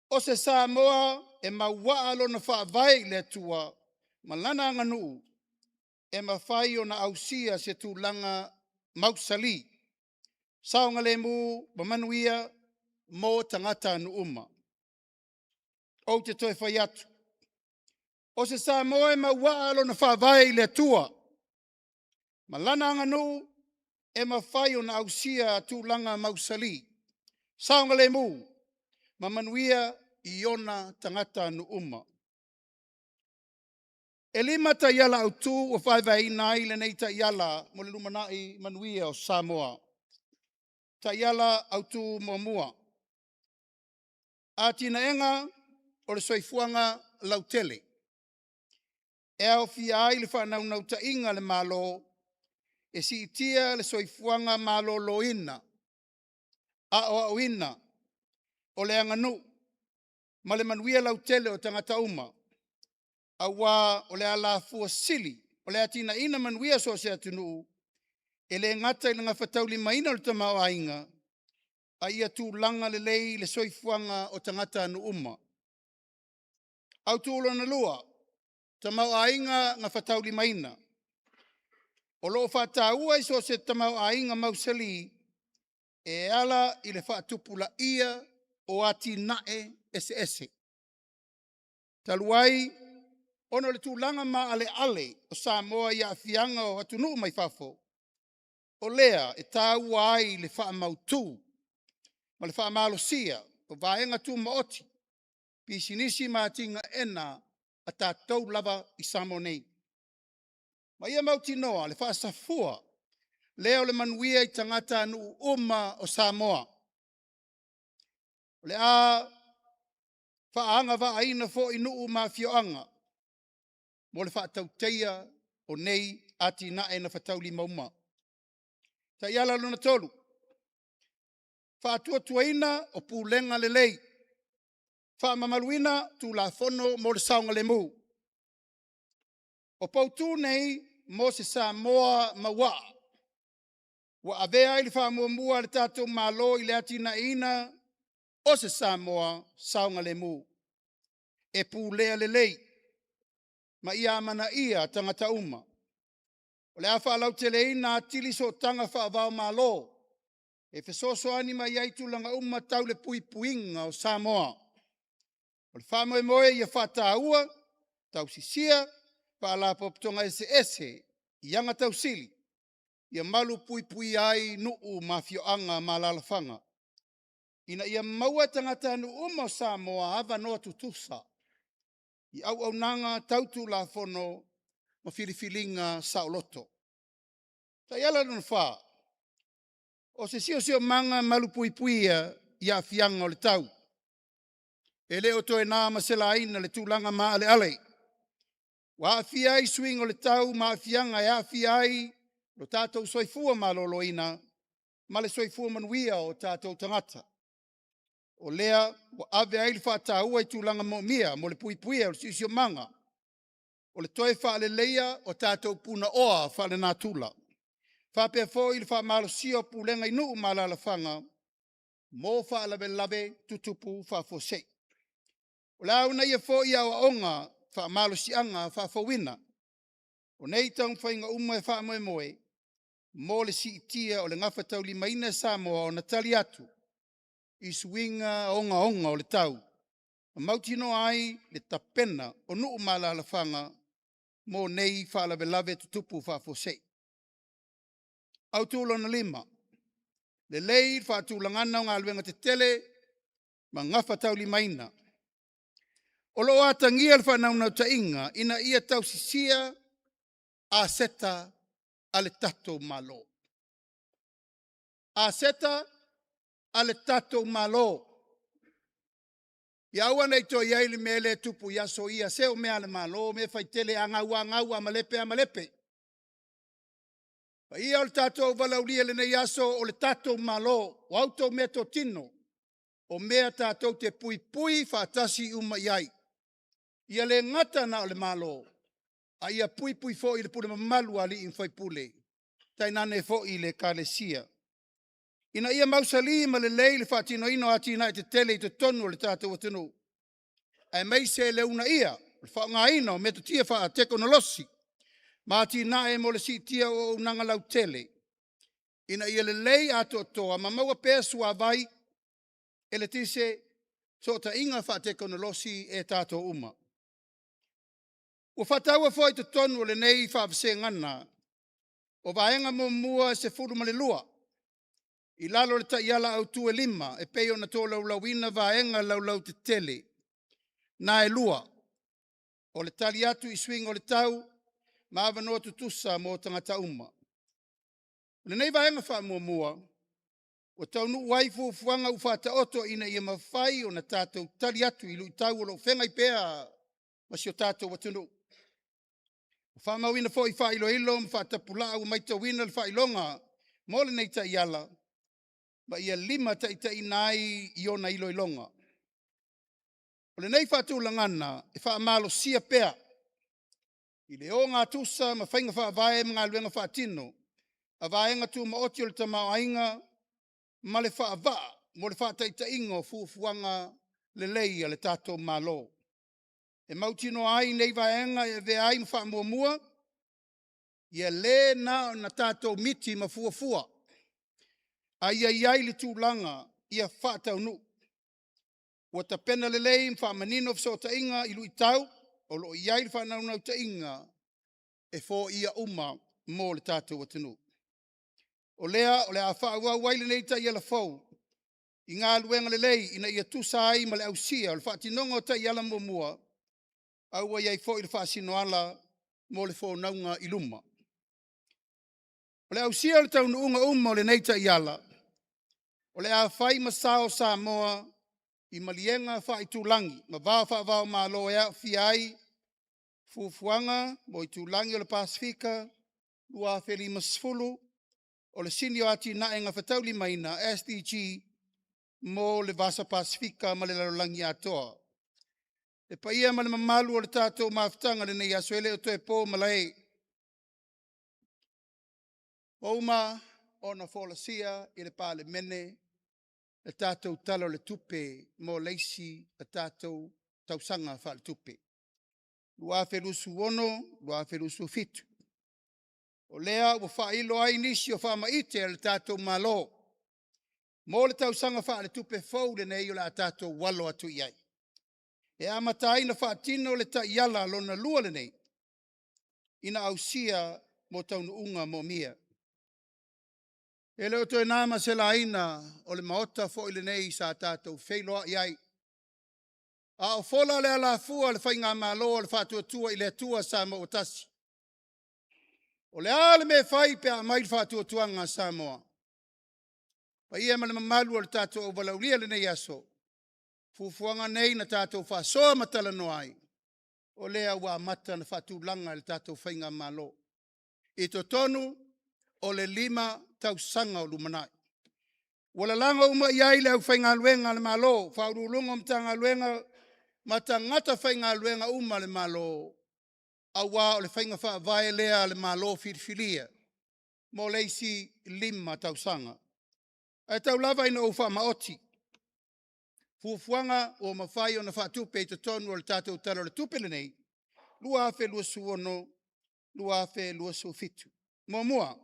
o se Samoa e mauaa lona faavae i le Atua ma lana aganuu, e mafai ona ausia se tulaga mausali. Saogalemu ma manuia mo tagatanuu uma. Ou te toe fai atu, o se Samoa e mauaa lona faavae i le Atua ma lana aganuu e mafai ona ausia tulaga mausali, saogalemu ma manuia i ona tagatanuu uma. E 5 taiala autu ua vaevaeina ai lenei taiala mo le lumanai manuia o Samoa. Taiala Autu muamua, atinaega o le soifuaga lautele. E aofia ai le faanaunautaiga a le Malo e siitia le soifuaga maloloina, aoaoina o le aganuu ma le manuia lautele o tagata uma, aua o le alafua sili o le atinaeina manuia o so o se atunuu, e le gata i le gafataulimaina o le tamaoaiga, a ia tulaga lelei le soifuaga o tagatanuu uma. Autu lona lua, tamaoaiga gafataulimaina. O lo o faataua i so o se tamaoaiga mausali e ala i le faatupulaia o atinae eseese. Talu ai ona o le tulaga maaleale o Samoa i aafiaga o atunuu mai fafo, o lea e taua ai le faamautu ma le faamalosia o vaega tumaoti, pisinisi ma atinaeina a tatou lava i Samoa nei. Ma ia mautinoa le faasafua lea o le manuia i tagatanuu uma o Samoa. O le a faaagavaaina foi nuu ma afioaga mo le faatautaia o nei atinae gafataulimaina uma. Taiala lona tolu, faatuatuaina o pulega lelei, faamamaluina Tulafono mo le saogalemu. O poutu nei mo se Samoa mauaa ua avea ai le faamuamua a le tatou Malo i le atinaeina o se Samoa saogalemu, e pulea lelei ma ia amanaia tagata uma. O le a faalauteleina atili sootaga faava-o-Malo e fesoasoani mai ai i tulaga uma tau le puipuiga o Samoa. O le faamoemoe ia faataua, tausisia Faalapotopotoga eseese i agatausili ia malupuipuia ai nuu ma afioaga ma alaalafaga ina ia maua e tagatanuu uma o Samoa avanoa tutusa i auaunaga tau Tulafono ma filifiliga saoloto. Taiala lona fa, o se siosiomaga malupuipuia i aafiaga o le tau. E le o toe na ma se laina le tulaga maaleale ua aafia ai suiga o le tau ma aafiaga e aafia ai lo tatou soifua maloloina ma le soifua manuia o tatou tagata. O lea ua ave i ai le faataua i tulaga moomia mo le puipuia o le siosiomaga, o le toe faaleleia o tatou punaoa faalenatura, faapea foi le faamalosia o pulega i nuu ma alaalafaga mo faalavelave tutupu faafuasei. O le a uunaia foi aoaoga faamalosiaga faafouina. O nei taumafaiga uma e faamoemoe mo le siitia o le gafataulimaina e Samoa ona tali atu i suiga ogaoga o le tau, ma mautinoa ai le tapena o nuu ma alaalafaga mo nei faalavelave tutupu faafuasei. Autu lona 5, lelei le faatulagaga o galuega tetele ma gafataulimaina. O lo o atagia le faanaunautaiga ina ia tausisia aseta a le tatou Malo. Aseta a le tatou Malo. Ia aua ne i toe i ai le mea lea e tupu i aso ia, se o mea a le Malo o mea e faitele, a gau lava gau, a malepe lava malepe. Le paia o le tatou valaaulia i lenei aso, o le tatou Malo, o a outou meatotino, o mea tatou te puipui faatasi uma i ai. Ia le gata na o le Malo, a ia puipui foi le pule mamalu a alii ma faipule, tainane foi le Ekalesia, ina ia mausali ma lelei le faatinoina o atinae tetele i totonu o le tatou atunuu, aemaise le uunaia o le faaaogaina o metotia faatekonolosi ma atinae mo le siitia o auaunaga lautele. ina ia lelei atoatoa ma maua pea suavai, eletise, fesootaiga faatekonolosi e tatou uma. Ua faataua foi i totonu o lenei faavasegaga o vaega muamua e 12 i lalo o le taiala autu e 5 e pei ona tolaulauina vaega laulautetele na e 2 o le tali atu i suiga o le tau ma avanoa tutusa mo tagata uma. O lenei vaega faamuamua ua taunuu ai fuafuaga ua faataoto ina ia mafai ona tatou tali atu i luitau o lo o feagai pea ma si o tatou atunuu. Ua faamauina foi faailoilo ma faatapulaa ua matauina le faailoga mo lenei taiala ma ia limataitaiina ai i ona iloiloga. O lenei faatulagaga e faamalosia pea i le ogatusa ma faiga faavae ma galuega faatino a Vaega Tumaoti o le Tamaoaiga ma le faavaa mo le faataitaiga o fuafuaga lelei a le tatou Malo. E mautinoa ai nei vaega e avea ai ma faamuamua, ia le na ona tatou miti ma fuafua, a ia i ai le tulaga ia faataunuu. Ua tapena lelei ma faamanino fesootaiga i luitau o lo o i ai le faanaunautaiga e foia uma mo le tatou atunuu. O lea o le a faaauau ai lenei taiala fou i galuega lelei ina ia tusa ai ma le ausia o le faatinoga o taiala muamua, a ua i ai foi le faasinoala mo le fonaug i luma. O le ausia o le taunuuga uma o lenei taiala, o le a fai ma sao o Samoa i maliega faaitulagi ma va faava-o-Malo e aofia ai fuafuaga mo itulagi o le Pasefika 2050, o le sini o atinae gafataulimaina SDG mo le Vasa Pasefika ma le lalolagi atoa. Le paia ma le mamalu o le tatou mafutaga i lenei aso, e le o toe po malae. Ua uma ona folasia i le Palemene le tatou Tala o le Tupe mo le isi a tatou tausaga faaletupe 2026/2027. O lea ua faailo ai nisi o faamaite a le tatou Malo mo le tausaga faaletupe fou lenei o le a tatou alo atu i ai, e amata ai ona faatino le taiala lona lua lenei ina ausia mo taunuuga moomia. E le o toe na ma se laina o le Maota foi lenei sa tatou feiloai ai, a o fola le alafua a le Faigamalo a le Faatuatua i le Atua Samoa ua Tasi. O le a le mea e fai pe a aumai le faatuatuaga a Samoa? Paia ma le mamalu o le tatou auvalaaulia i lenei aso, fuafuaga nei na tatou faasoa ma talanoa ai, o lea ua amata ona faatulaga e le tatou Faigamalo i totonu o le 5 tausaga o lumanai. Ua lalago uma i ai le aufaigaluega a le Malo, Ofisa Sili o Pulega o Matagaluega ma tagata faigaluega uma a le Malo, aua o le faiga faavae lea a le Malo filifilia mo le isi 5 tausaga. Ae tau lava ina ou faamaoti fuafuaga ua mafai ona faatupe i totonu o le tatou Tala o le Tupe lenei 2026/2027. Muamua,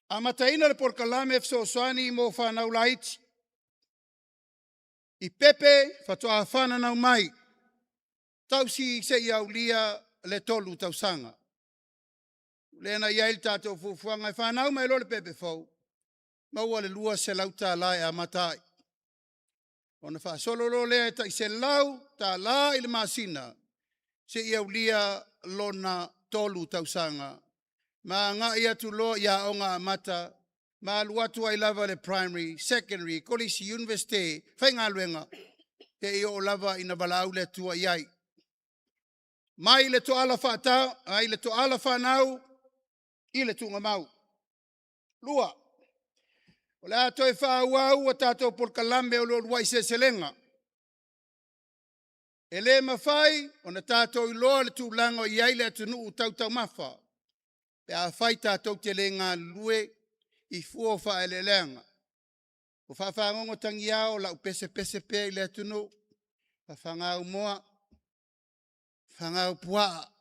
amataina le polokalame fesoasoani mo fanau laiti i pepe faatoa fananau mai, tausi seia aulia le 3 tausaga. Lea na i ai le tatou fuafuaga e fanau mai loa le pepe fou, maua le $200 e amata ai. Ona faasolo loa lea e tai $100 i le masina seia aulia lona 3 tausaga ma agai atu loa i aoga amata ma alu atu ai lava i le primary, secondary, kolisi, iunivesite, faigaluega, seia oo lava ina valaau le Atua i ai. Mai le toala fanau i le tuugamau. 2, o le a toe faaauau a tatou polokalame o le uluai seleselega. E le mafai ona tatou iloa le tulaga o i ai le atunuu tau taumafa pe afai tatou te le galulue i fua o faaeleeleaga. Ua faafagogo tagiao lau pesepese pea i le atunuu, fafaga au moa, fafaga au puaa,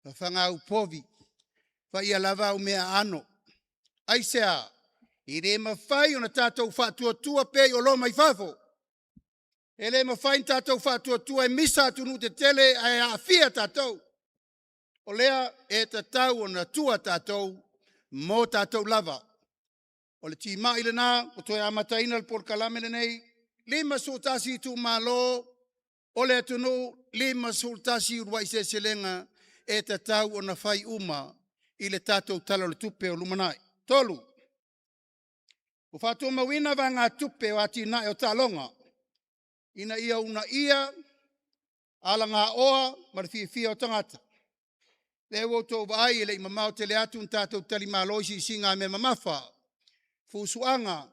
fafaga au povi, faia lava au meaaano. Aisea? E le mafai ona tatou faatuatua pea i oloa mai fafo. E le mafai ona tatou faatuatua e misa atunuu tetele ae aafia tatou. O lea e tatau ona tua tatou mo tatou lava. O le timai lena ua toe amataina le polokalame lenei, 51 itumalo o le atunuu, 51 uluai seleselega e tatau ona fai uma i le tatou Tala o le Tupe o lumanai. 3. Ua faatumauina vaegatupe o atinae o taaloga ina ia uunaia alagaoa ma le fiafia o tagata. Lea ua outou vaai e le i mamao tele atu na tatou talimalo i siisiiga mea mamafa, fusuaga,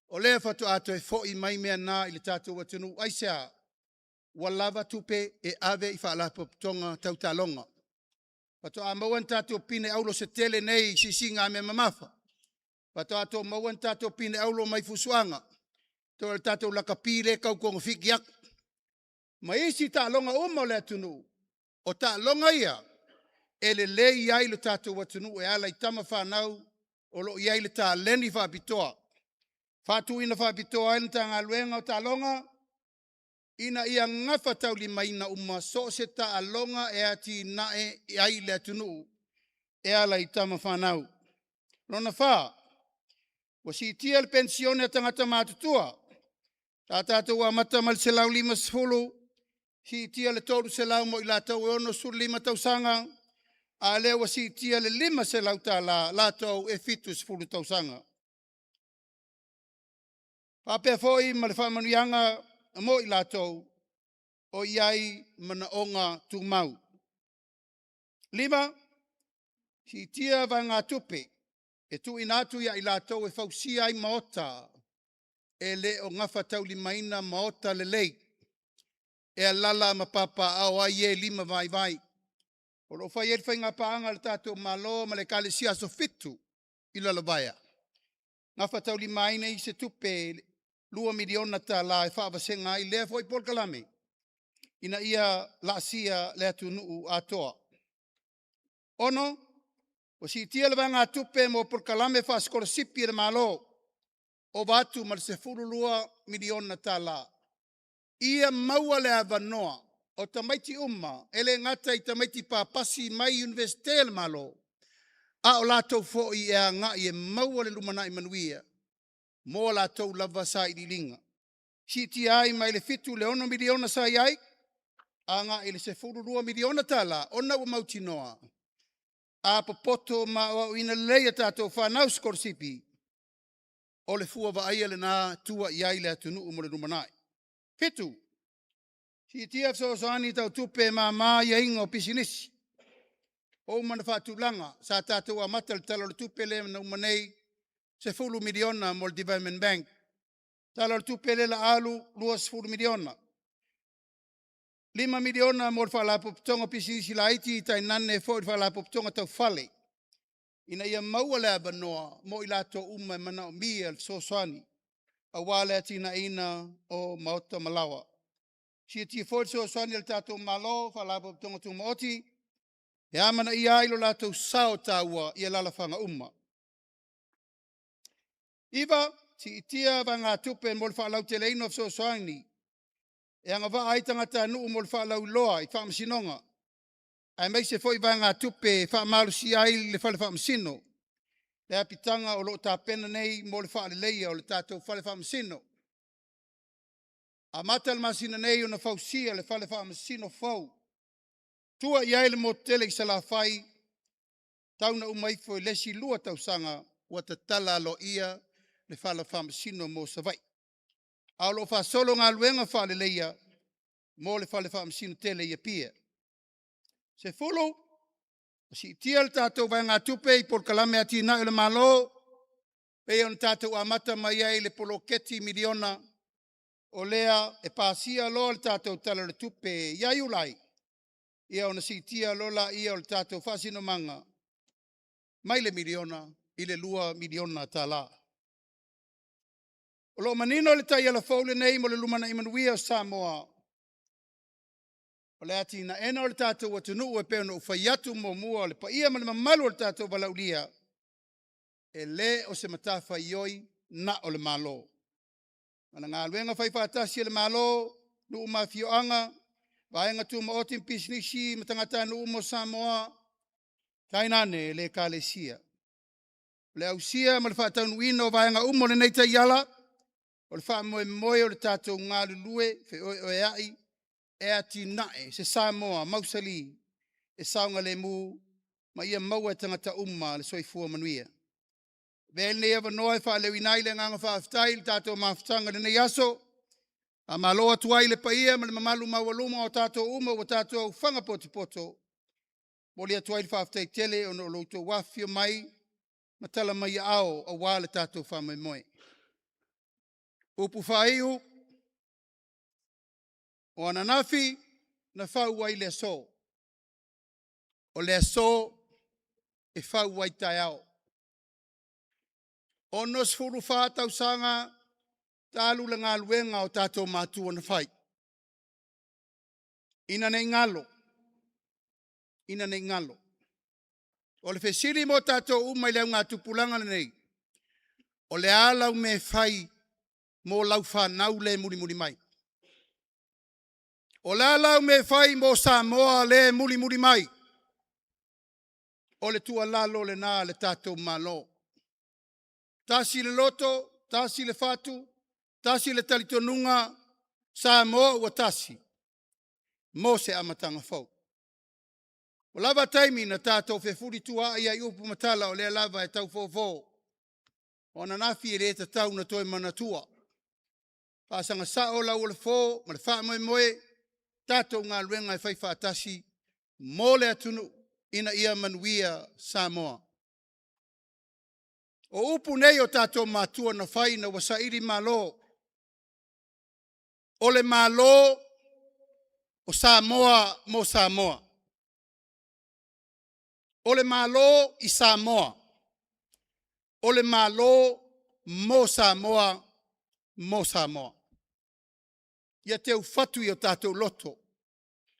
o lea faatoa toe foi mai mea na i le tatou atunuu. Aisea? Ua lava tupe e ave i faalapotopotoga tau taaloga. Faatoa maua ni tatou pine auro se tele nei i siisiiga mea mamafa. Faatoa tou maua ni tatou pine auro mai fusuaga. Toe o le tatou lakapi lea e tau togafiti atu. Ma isi taaloga uma o le atunuu. O taaloga ia e lelei ai le tatou atunuu e ala i tama fanau o lo o i ai le taleni faapitoa. Faatuina faapitoa ai le Matagaluega o Taaloga ina ia gafataulimaina uma so o se taaloga e atinae ai le atunuu e ala i tama fanau. Lona fa, ua siitia le penisione a tagata matutua. Sa tatou amata mai le $150, siitia le $300 mo i latou e 65 tausaga, a lea ua siitia le $500 latou e 70 tausaga. Faapea foi ma le faamanuiaga mo i latou o i ai manaoga tumau. 5, siitia vaegatupe e tuuina atu ia i latou e fausia ai maota e le o gafataulimaina maota lelei e alala ma papaaao ai e lima vaivai. O lo o fai ai le faigapaaga a le tatou Malo ma le Ekalesia Aso Fitu i Lalovaea, gafataulimaina ai se tupe $2 miliona tala e faavasega ai lea foi polokalame ina ia laasia le atunuu atoa. 6, ua siitia le vaegatupe mo polokalame faasikolasipi a le Malo, ova atu ma le $12 miliona tala. Ia maua le avanoa o tamaiti uma, e le gata i tamaiti papasi mai Iunivesite a le Malo, a o latou foi e agai e maua le lumanai manuia mo a latou lava sailiiliga. Siitia ai mai le 7 i le 6 miliona sa i ai, agai i le $12 miliona tala, ona ua mautinoa a popoto ma aoaoina lelei a tatou fanau sikolasipi, o le fua vaaia lena tua i ai le atunuu mo le lumanai. 7, siitia fesoasoani tau tupe e mama aiaiga o pisinisi. Ua uma ona faatulaga, sa tatou amata i le Tala o le Tupe lea na uma nei, $10 miliona mo le Development Bank. Tala o le Tupe lea o le a alu, $20 miliona. $5 miliona mo le Faalapotopotoga o Pisinisi Laiti tainane foi le Faalapotopotoga Tau Fale, ina ia maua le avanoa mo i latou uma e manaomia le fesoasoani aua le atinaeina o maota ma laoa. Siitia foi le fesoasoani a le tatou Malo, Faalapotopotoga Tumaoti, e amanaia ai lo latou sao taua i alalafaga uma. 9, siitia vaegatupe mo le faalauteleina o fesoasoani e agavaa ai tagatanuu mo le faalauiloa i faamasinoga, aemaise foi vaegatupe e faamalosia ai le fale faamasino, le apitaga o lo o tapena nei mo le faaleleia o le tatou fale faamasino. Amata le masina nei ona fausia le fale faamasino fou, tua i ai le motu tele i Salafai, tau ina uma ifo i le isi 2 tausaga ua tatala aloaia le fale faamasino mo Savaii. A o lo o faasolo galuega faaleleia mo le fale faamasino tele i Apia. 10, ua siitia le tatou vaegatupe i polokalame atinae o le Malo, pei ona tatou amata mai ai i le poloketi miliona, o lea e pasia loa le tatou Tala o le Tupe ia Iulai, ia ona siitia loa lea o le tatou faasinomaga mai le miliona i le $2 miliona tala. O lo o manino le taiala fou lenei mo le lumanai manuia o Samoa. O le atinaeina o le tatou atunuu e pei ona ou fai atu muamua, o le paia ma le mamalu o le tatou valaaulia. E lē o se matafaioi na o le Malo. Ma le galuega faifaatasi a le Malo, nuu ma afioaga, vaega tumaoti ma pisinisi ma tagatanuu uma o Samoa, tainane le Ekalesia. O le ausia ma le faataunuuina o vaega uma o lenei taiala, o le faamoemoe o le tatou galulue feoeoeai e atinae se Samoa mausali e saogalemu ma ia maua e tagata uma le soifua manuia. Avea ai lenei avanoa e faaleoina ai le agaga faafetai i le tatou mafutaga i lenei aso. Faamalo atu ai i le paia ma le mamalu maualuga o tatou uma ua tatou aofaga potopoto. Momoli atu ai le faafetai tele ona o lo outou afifio mai ma tala mai aao aua le tatou faamoemoe. Upu faaiu, o ananafi na fau ai le aso, o le aso e fau ai taeao. 64 tausaga talu le galuega a o tatou matua na fai, ina ne i galo, ina ne i galo. O le fesili mo tatou uma i le augatupulaga lenei, o le a lau mea e fai mo lau fanau lea e mulimuli mai? O le a lau mea e fai mo Samoa lea e mulimuli mai? O le tuualalo lena a le tatou Malo. Tasi le loto, tasi le fatu, tasi le talitonuga, Samoa ua tasi mo se amataga fou. Ua lava taimi na tatou fefulituaai ai i upu ma tala o lea lava e tau fofo. O ananafi e le tatau ona toe manatua. Faasaga sao lau o le fo ma le faamoemoe, tatou galuega e fai faatasi mo le atunuu ina ia manuia Samoa. O upu nei o tatou matua na fai ina ua saili malo. O le Malo o Samoa mo Samoa. O le Malo i Samoa. O le Malo mo Samoa, mo Samoa. Ia teufatu i o tatou loto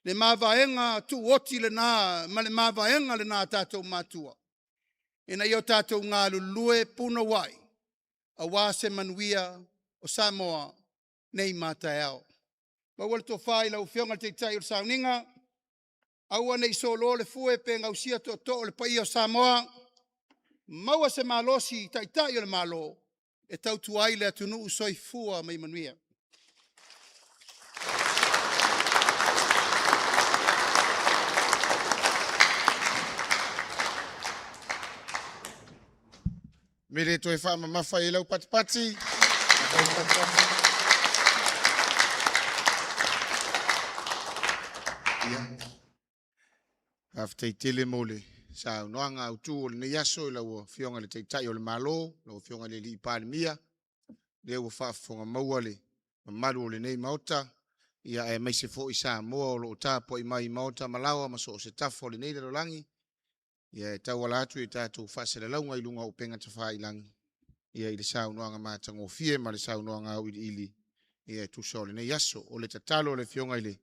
le mavaega tuoti lena ma le mavaega lena a tatou matua, ina ia o tatou galulue punouai aua se manuia o Samoa nei ma a taeao. Maua le tofa i lau Afioga i le Taitai o le sauniga, aua ne i soloa le fue pe gausia tootoo le paia o Samoa, maua se malosi i Taitai o le Malo e tautua ai le atunuu. Soifua ma ia manuia. Me le toe faamamafa i lau patipati. Ia, faafetai tele mo le saunoaga autu o lenei aso i lau Afioga i le Taitai o le Malo, lau Afioga i le Palemia, lea ua faafofoga maua le mamalu o lenei Maota, ia aemaise foi Samoa o lo o tapuai mai i maota ma laoa ma so o se tafa o lenei lalolagi, ia e tauala atu i tatou faasalalauga i luga o upega tafailagi, ia i le saunoaga matagofie ma le saunoaga auiliili ia e tusa o lenei aso. O le tatalo a le Afioga i le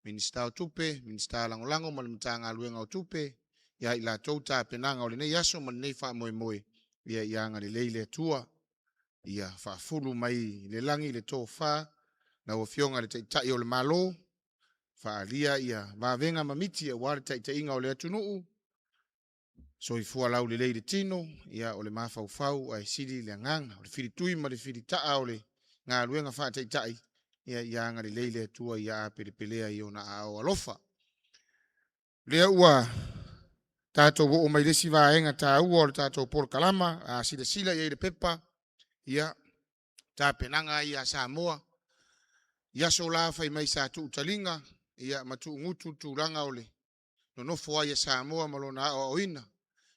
Minisita o Tupe, Minisita Lagolago ma le Matagaluega o Tupe, ia i latou tapenaga o lenei aso ma lenei faamoemoe, ia ia agalelei le Atua, ia faafulu mai le lagi le tofa, lau Afioga i le Taitai o le Malo, faaalia ia vavega ma miti aua le taitaiga o le atunuu, soifua laulelei i le tino, ia o le mafaufau ae sili le agaga. O le filitui ma le filitaa o le galuega faataitai, ia ia agalelei le Atua ia apelepelea i ona aao alofa. Lea ua tatou oo mai le isi vaega taua o le tatou polokalama, a silasila i ai i le pepa, ia, tapenaga ia a Samoa, i aso la fai mai sa tuutaliga, ia, ma tuugutu le tulaga o le nonofo ai a Samoa ma lona aoaoina.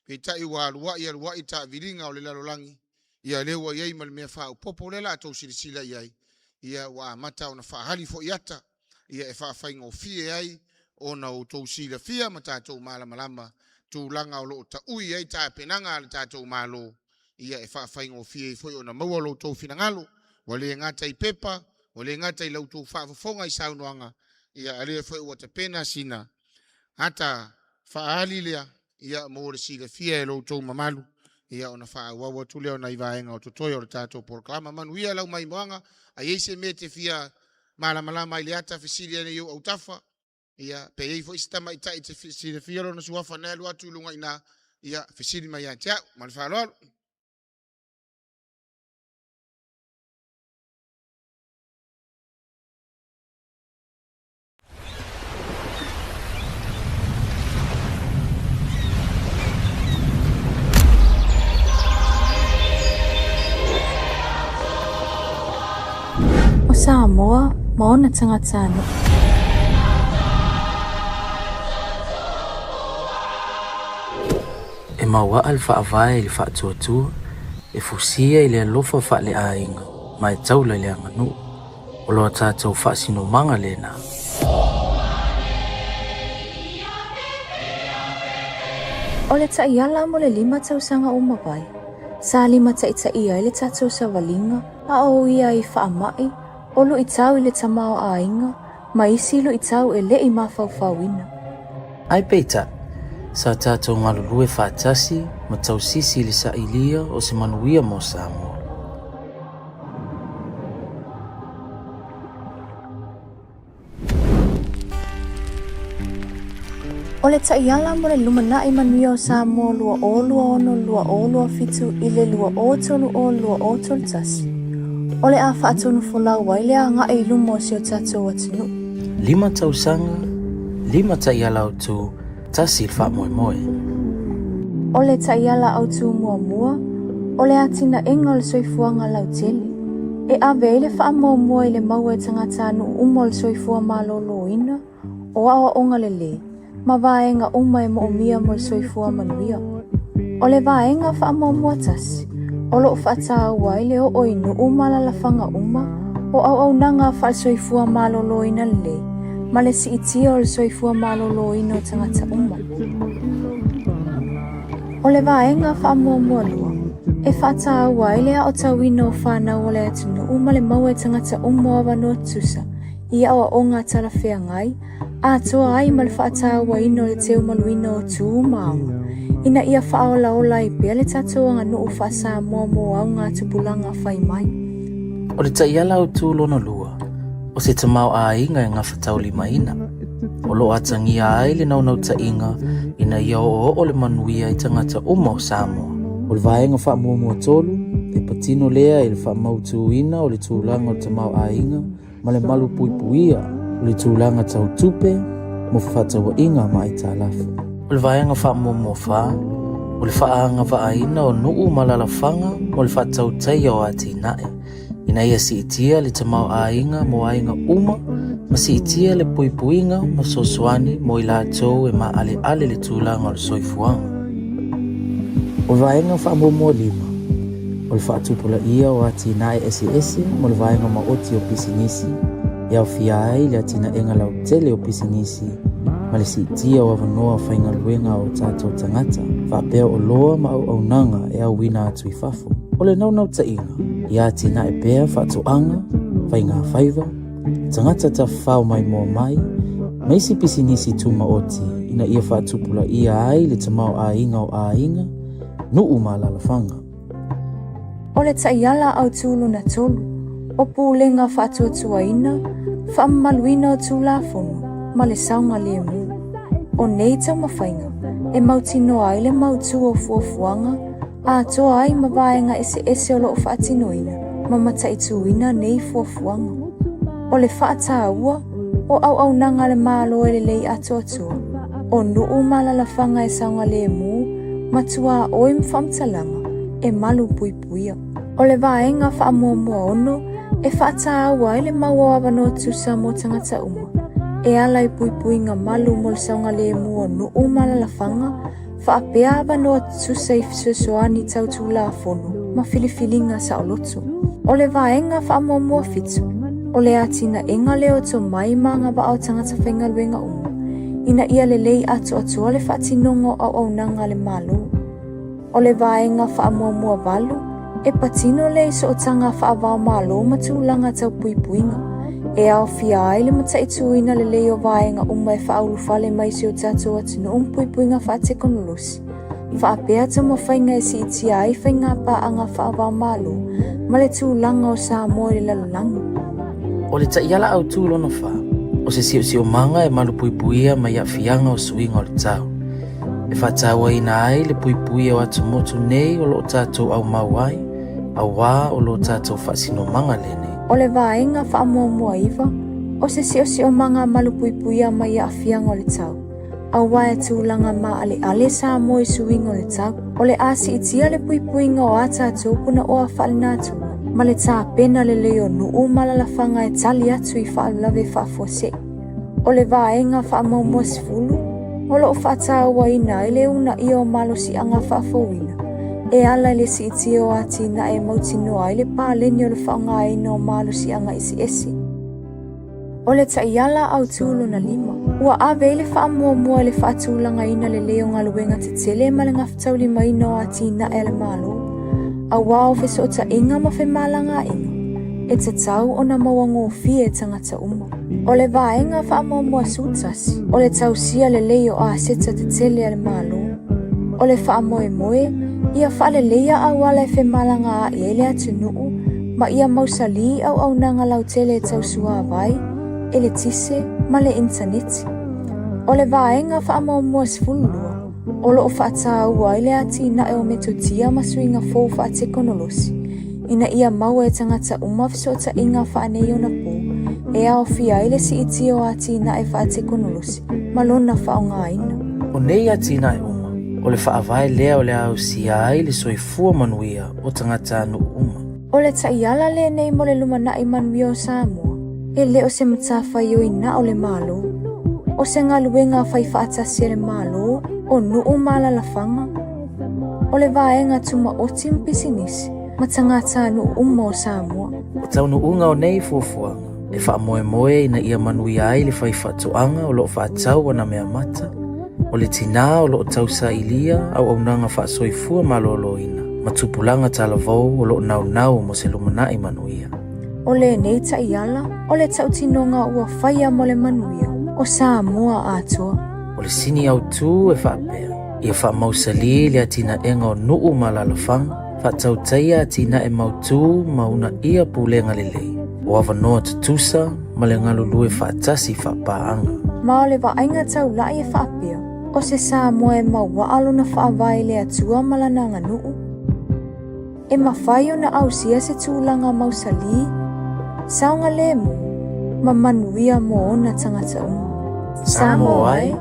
Peitai ua aluai aluai taaviliga o le lalolagi, ia lea ua i ai ma le mea faaopoopo lea o le a outou silasila i ai, ia ua amata ona faaali foi ata, ia e faafaigofie ai ona outou silafia ma tatou malamalama tulaga o lo o taui ai tapenaga a le tatou Malo, ia e faafaigofie ai foi ona maua lo outou finagalo. Ua le gata i pepa, ua le gata i la outou faafofoga i saunoaga, ia a lea foi ua tapena sina ata faaali lea, ia mo le silafia e lo outou mamalu, Ia ona faaauau atu lea o nai vaega o totoe o le tatou polokalama. Manuia lau maimoaga, a i ai se mea e te fia malamalama ai i le ata, fesili ane i ou autafa. Ia, pe i ai foi se tamaitai e te silafia lona suafa na e alu atu i luga i ina, ia, fesili mai ia te au. Ma le faaaloalo. O Samoa ma ona tagatanuu. E mauaa le faavae i le faatuatua, e fusia i le alofa faaleaiga ma e taula i le aganuu. O lo tatou faasinomaga lena. O le taiala mo le 5 tausaga ua mavae, sa limataitaia ai le tatou savaliga a o ia i faamai, o luitau i le tamaoaiga ma isi luitau e le i mafaufauina. Ae peitai, sa tatou galulue faatasi ma tausisi i le sailia o se manuia mo Samoa. O le taiala mo le lumanai manuia o Samoa 2026-2027 i le 2030-2031, o le a faatonufolau ai le agai i luma o si o tatou atunuu. 5 tausaga, 5 taiala autū, tasi le faamoemoe. O le taiala autū muamua, o le atinaega o le soifuaga lautele, e ave ai le faamuamua i le maua e tagatanuu uma o le soifua malōlōina, o aoaoga lelei, ma vaega uma e moomia mo le soifua manuia. O le vaega faamuamua tasi, o loo faataua ai le oo i nuu ma alaalafaga uma o auaunaga faale-soifua malōlōina lelei ma le siitia o le soifua malōlōina o tagata uma. O le vaega faamuamua lua, e faataua ai le aotauina o fanau o le atunuu ma le maua e tagata uma o avanoa tutusa i aoaoga talafeagai, atoa ai ma le faatauaina o le teumaluina o tu ma aga, ina ia faaolaola ai pea le tatou aganuu faa-Samoa mo auga tupulaga fai mai. O le taiala autū lona lua, o se tamaoaiga e gafataulimaina, o loo atagia ai le naunautaiga ina ia oooo le manuia i tagata uma o Samoa. O le vaega faamuamua tolu, e patino lea i le faamautuina o le tulaga o le tamaoaiga ma le malupuipuia o le tulaga tau tupe mo fefaatauaiga ma aitalafu. O le vaega faamuamua fa, o le faaagavaaina o nuu ma alaalafaga mo le faatautaia o atinae, ina ia siitia le tamaoaiga mo aiga uma ma siitia le puipuiga ma fesoasoani mo i latou e maaleale le tulaga o le soifuaga. O le vaega faamuamua lima, o le faatupulaia o atinae eseese mo le vaega maoti o pisinisi e aofia ai le atinaega lautele o pisinisi ma le siitia o avanoa faigaluega o tatou tagata faapea oloa ma auaunaga e auina atu i fafo. O le naunautaiga, ia atinae pea faatoaga, faigafaiva, tagata tafafao maimoa mai, ma isi pisinisi tumaoti ina ia faatupulaia ai le tamaoaiga o aiga, nuu ma alaalafaga. O le taiala autū lona tolu, o pulega faatuatuaina, faamamaluina o Tulafono ma le saogalemu. O nei taumafaiga e mautinoa ai le mautū o fuafuaga atoa ai ma vaega eseese o loo faatinoina ma mataituina nei fuafuaga. O le faataua o auaunaga a le Malo e lelei atoatoa, o nuu ma alaalafaga e saogalemu ma tuaoi ma faamatalaga e malupuipuia. O le vaega faamuamua ono e faataua ai le mau o avanoa tutusa mo tagata uma, e ala i puipuiga malu mo le saogalemu o nuu ma alaalafaga, faapea avanoa tutusa i fesoasoani tau Tulafono ma filifiliga saoloto. O le vaega faamuamua fitu, o le atinaega lea o tomai ma agavaa o tagata faigaluega uma, ina ia lelei atoatoa le faatinoga o auaunaga a le Malo. O le vaega faamuamua valu, e patino lea i sootaga faava-o-Malo ma tulaga tau puipuiga, e aofia ai le mataituina lelei o vaega uma e faaulufale mai i si o tatou atunuu ma puipuiga faatekonolosi. Faapea taumafaiga e siitia ai faiga paaga faava-o-Malo ma le tulaga o Samoa i le lalolagi. O le taiala autu lona fa, o se siosiomaga e malupuipuia mai aafiaga o suiga o le tau, e faatauaina ai le puipuia o atumotu nei o lo o tatou aumau ai, auā o lo tatou faasinomaga lenei. O le vaega faamuamua iva, o se siosiomaga malupuipuia mai aafiaga o le tau, auā e tulaga maaleale Samoa i suiga o le tau. O le a siitia le puipuiga o a tatou punaoa faalenatura ma le tapena lelei o nuu ma alaalafaga e tali atu i faalavelave faafuasei. O le vaega faamuamua 10, o lo o faatauaina ai le uunaia o malosiaga faafouina e ala i le siitia o atinae e mautinoa ai le paleni o le faaaogaina o malosiaga eseese. O le taiala autu lona lima, ua ave ai le faamuamua i le faatulagaina lelei o galuega tetele ma le gafataulimaina o atinae a le Malo, auā o fesootaiga ma femalagaaiga e tatau ona mauagofie e tagata uma. O le vaega faamuamua 11, o le tausia lelei o aseta tetele a le Malo. O le faamoemoe, ia faaleleia auala e femalagaai ai le atunuu ma ia mausali auaunaga lautele tau suavai, eletise ma le initaneti. O le vaega faamuamua 12, o lo o faataua ai le atinae o metotia ma suiga fou faatekonolosi, ina ia maua e tagata uma fesootaiga faaneionapo e aofia ai le siitia o atinae faatekonolosi ma lona faaaogaina. O nei atinae uma, o le faavae lea o le a ausia ai le soifua manuia o tagatanuu uma. O le taiala lenei mo le lumanai manuia o Samoa, e le o se matafaioi na o le Malo. O se galuega faifaatasi a le Malo, o nuu ma alaalafaga, o le vaega tumaoti ma pisinisi, ma tagatanuu uma o Samoa. O taunuuga o nei fuafuaga, e faamoemoe ina ia manuia ai le faifaatoaga o lo o faatau ana meamata, o le tinā o lo o tausailia auaunaga faasoifua maloloina, ma tupulaga talavou o lo o naunau mo se lumanai manuia. O lenei taiala, o le tautinoga ua faia mo le manuia o Samoa atoa. O le sini autu e faapea, ia faamausalī le atinaega o nuu ma alaalafaga, faatautaia atinae mautū ma uunaia pulega lelei, o avanoa tutusa ma le galulue faatasi faapaaga. Ma o le vaaiga taulai e faapea, o se Samoa e mauaa lona faavae i le Atua ma lana aganuu, e mafai ona ausia se tulaga mausali, saogalemu, ma manuia mo ona tagata uma. Samoa e,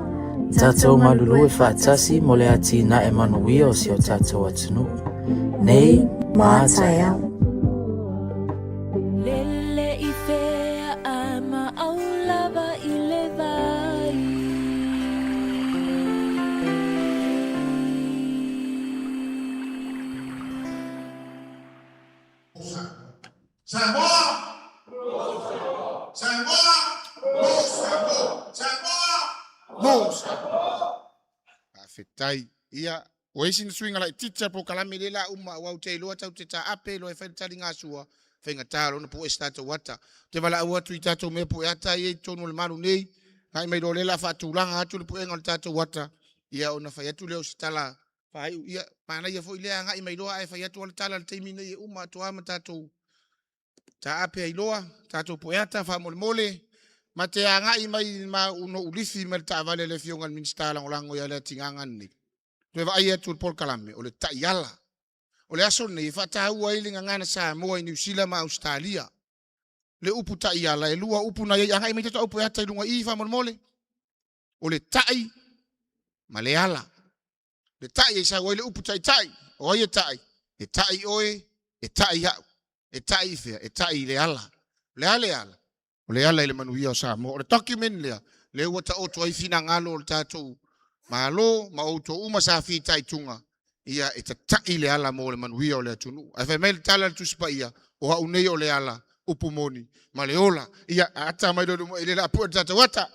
tatou galulue faatasi mo le atinae manuia o si o tatou atunuu, nei ma a taeao. Lele i fea a ma au lava i le vai. Samoa! Samoa! Mo Samoa! Samoa! Mo Samoa! Faafetai. Ia, ua isi na suiga laitiiti o le polokalame lea o le a uma aua ou te iloa tatou te taape loa e fai le taligasua, faigata loa ona pue se tatou ata. Ou te valaau atu i tatou mea pue ata ia i totonu o le malu nei, agai mai loa lea o le a faatulaga atu le puega o le tatou ata, ia ona fai atu lea o se tala faaiu. Ia, manaia foi lea agai mai loa ae fai atu lava le tala i le taimi lenei e uma atu lava ma tatou taape ai loa, tatou pue ata faamolemole. Ma te agai mai ma ou lifi mai le taavale a le Afioga i le Minisita Lagolago ia Leatigaga lenei. Toe vaai atu i le polokalame, o le taiala. O le aso lenei e faataua ai le gagana Samoa i Niu Sila ma Ausetalia. Le upu taiala, e lua upu na i ai, agai mai tatou au pue ata i luga i i faamolemole. O le tai ma le ala. Le tai e sau ai le upu taitai. O ai e tai? E tai oe, e tai au. E tai i fea? E tai i le ala. O le a le ala? O le ala i le manuia o Samoa. O le document lea, lea ua taoto ai finagalo o le tatou Malo ma outou uma sa fitaituga, ia e tata'i le ala mo le manuia o le atunuu. Ae fai mai le tala a le Tusi Paia, o au nei o le ala, upu moni, ma le ola. Ia, ata mai loa i luma i le la pue le tatou ata.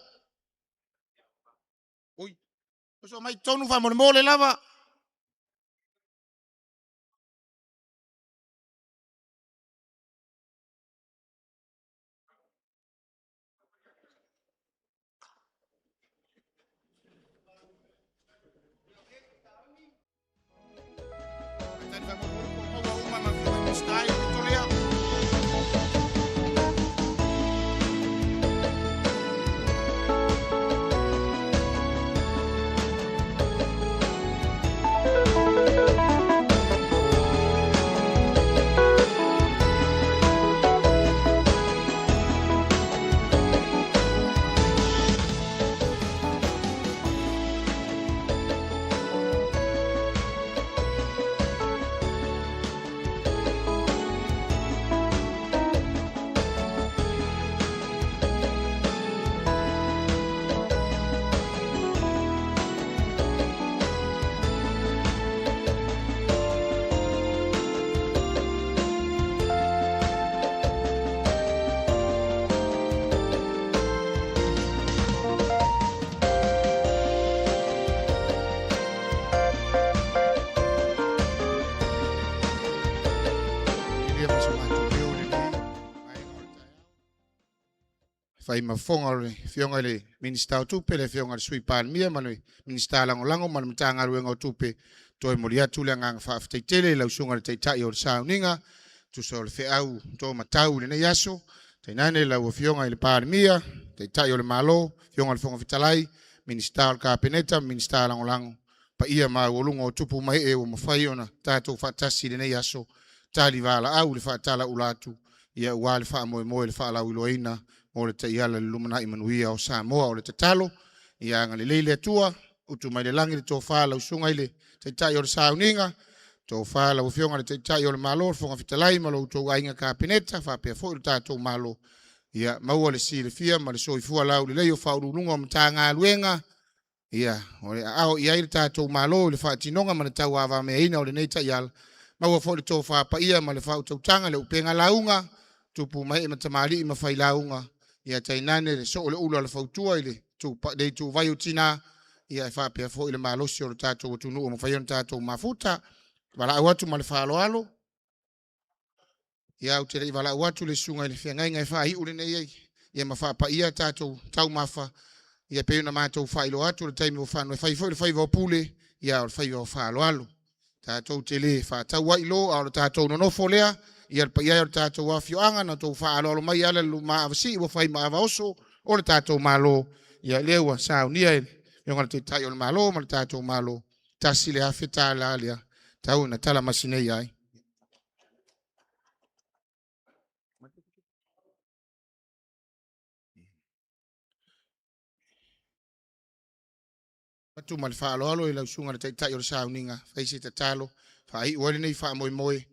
Oi, oso mai tonu faamolemole lava. Fai ma fofoga o le Afioga i le Minisita o Tupe, le Afioga i le Sui Palemia ma le Minisita Lagolago ma le Matagaluega o Tupe, toe momoli atu le agaga faafetai tele i lau Susuga i le Taitai o le Sauniga, tusa o le feau tōmatau i lenei aso, tainane lau Afioga i le Palemia, Taitai o le Malo, Afioga i le Fofoga Fetalai, Minisita o le Kapeneta, Minisita Lagolago, paia maualuga o tupu ma ee ua mafai ona tatou faatasi i lenei aso, tali valaau i le faatalaula atu, ia aua le faamoemoe i le faalauiloaina mo le taiala i le lumanai manuia o Samoa. O le tatalo, ia agalelei le Atua, utu mai le lagi le tofa lau susuga i le Taitai o le Sauniga, tofa lau Afioga i le Taitai o le Malo, le Fofoga Fetalai ma lo outou aiga Kapeneta, faapea foi le tatou Malo, ia maua le silafia ma le soifua laulelei o Faauluuluga o Matagaluega, ia, o le aao i ai le tatou Malo i le faatinoga ma le tauavameaina o lenei taiala, maua foi le tofa paia ma le faautautaga, le upega lauga, tupu ma ee ma tamalii ma failauga, ia tainane le soo o le ula o le fautua i le le ituvai o tina, ia e faapea foi le malosi o le tatou atunuu ua mafai ona tatou mafuta. Valaau atu ma le faaaloalo. Ia, ou te le i valaau atu le susuga i le feagaiga e faaiu lenei ai, ia ma faapaia tatou taumafa, ia pei ona matou faailoa atu le taimi ua fano e fai foi le faiva o pule, ia o le faiva o faaaloalo. Tatou te le faatau ai lo, a o le tatou nonofo lea, ia le paia e o le tatou afioaga na outou faaaloalo mai e ala i le luma avasii ua fai ma avaoso o le tatou Malo, ia lea ua saunia e le Afioga i le Taitai o le Malo ma le tatou Malo, $1,000 lea tau ina talamasi nei ai. Atu ma le faaaloalo i lau susuga i le Taitai o le Sauniga, fai se tatalo, faaiu ai lenei faamoemoe,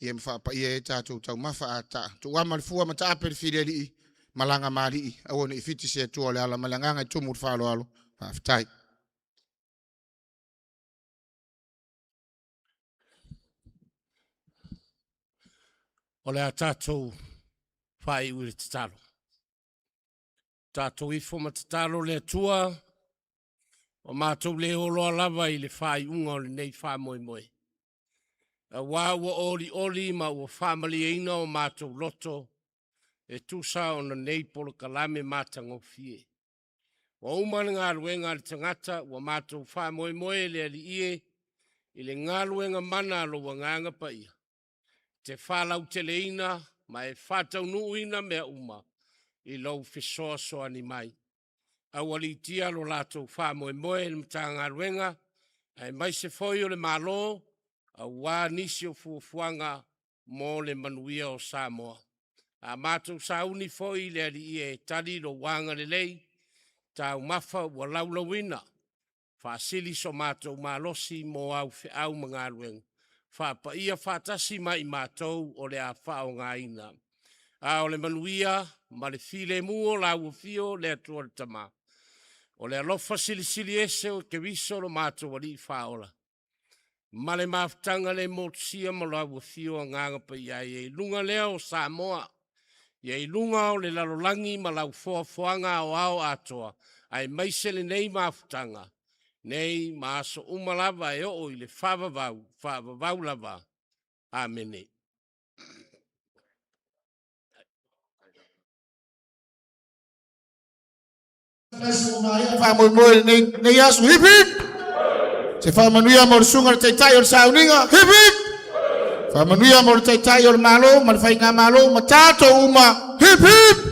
ia ma faapaia ai tatou taumafa a ta tuuama le fua ma taape le filialii, malaga mali'i, aua ne i fiti se Atua o le ala ma le agaga i tumu i le faaaloalo. Faafetai. O le a tatou faaiu i le tatalo. Tatou ifo ma tatalo le Atua, o matou le oloa lava i le faaiuga o lenei faamoemoe. Auā ua olioli ma ua faamalieina o matou loto e tusa ona nei polokalame matagofie. Ua uma le galuega a le tagata, ua matou faamoemoe le Alii e i le galuega mana a lou Agaga Paia, te faalauteleina ma e faataunuuina mea uma i lou fesoasoani mai. Aualiitia lo latou faamoemoe i le Matagaluega aemaise foi o le Malo aua nisi o fuafuaga mo le manuia o Samoa. A matou sauni foi i le Alii e tali lou agalelei, taumafa ua laulauina, faasili so matou malosi mo au feau ma galuega, faapaia faatasi ma i matou o le a faaaogaina. A o le manuia ma le filemu o lau afio le Atua le Tama, o le alofa silisili ese o Keriso lo matou Alii Faaola, ma le mafutaga le motusia ma lau afio Agaga Paia i luga lea o Samoa, ia i luga o le lalolagi ma lau foafoaga aoao atoa, aemaise lenei mafutaga, nei ma aso uma lava e oo i le faavavau, faavavau lava. Amene. Faamoemoe lenei lenei aso. Hip hip! Se faamanuia mo le susuga i le Taitai o le Sauniga. Hip hip! Faamanuia mo le Taitai o le Malo ma le Faigamalo ma tatou uma. Hip hip!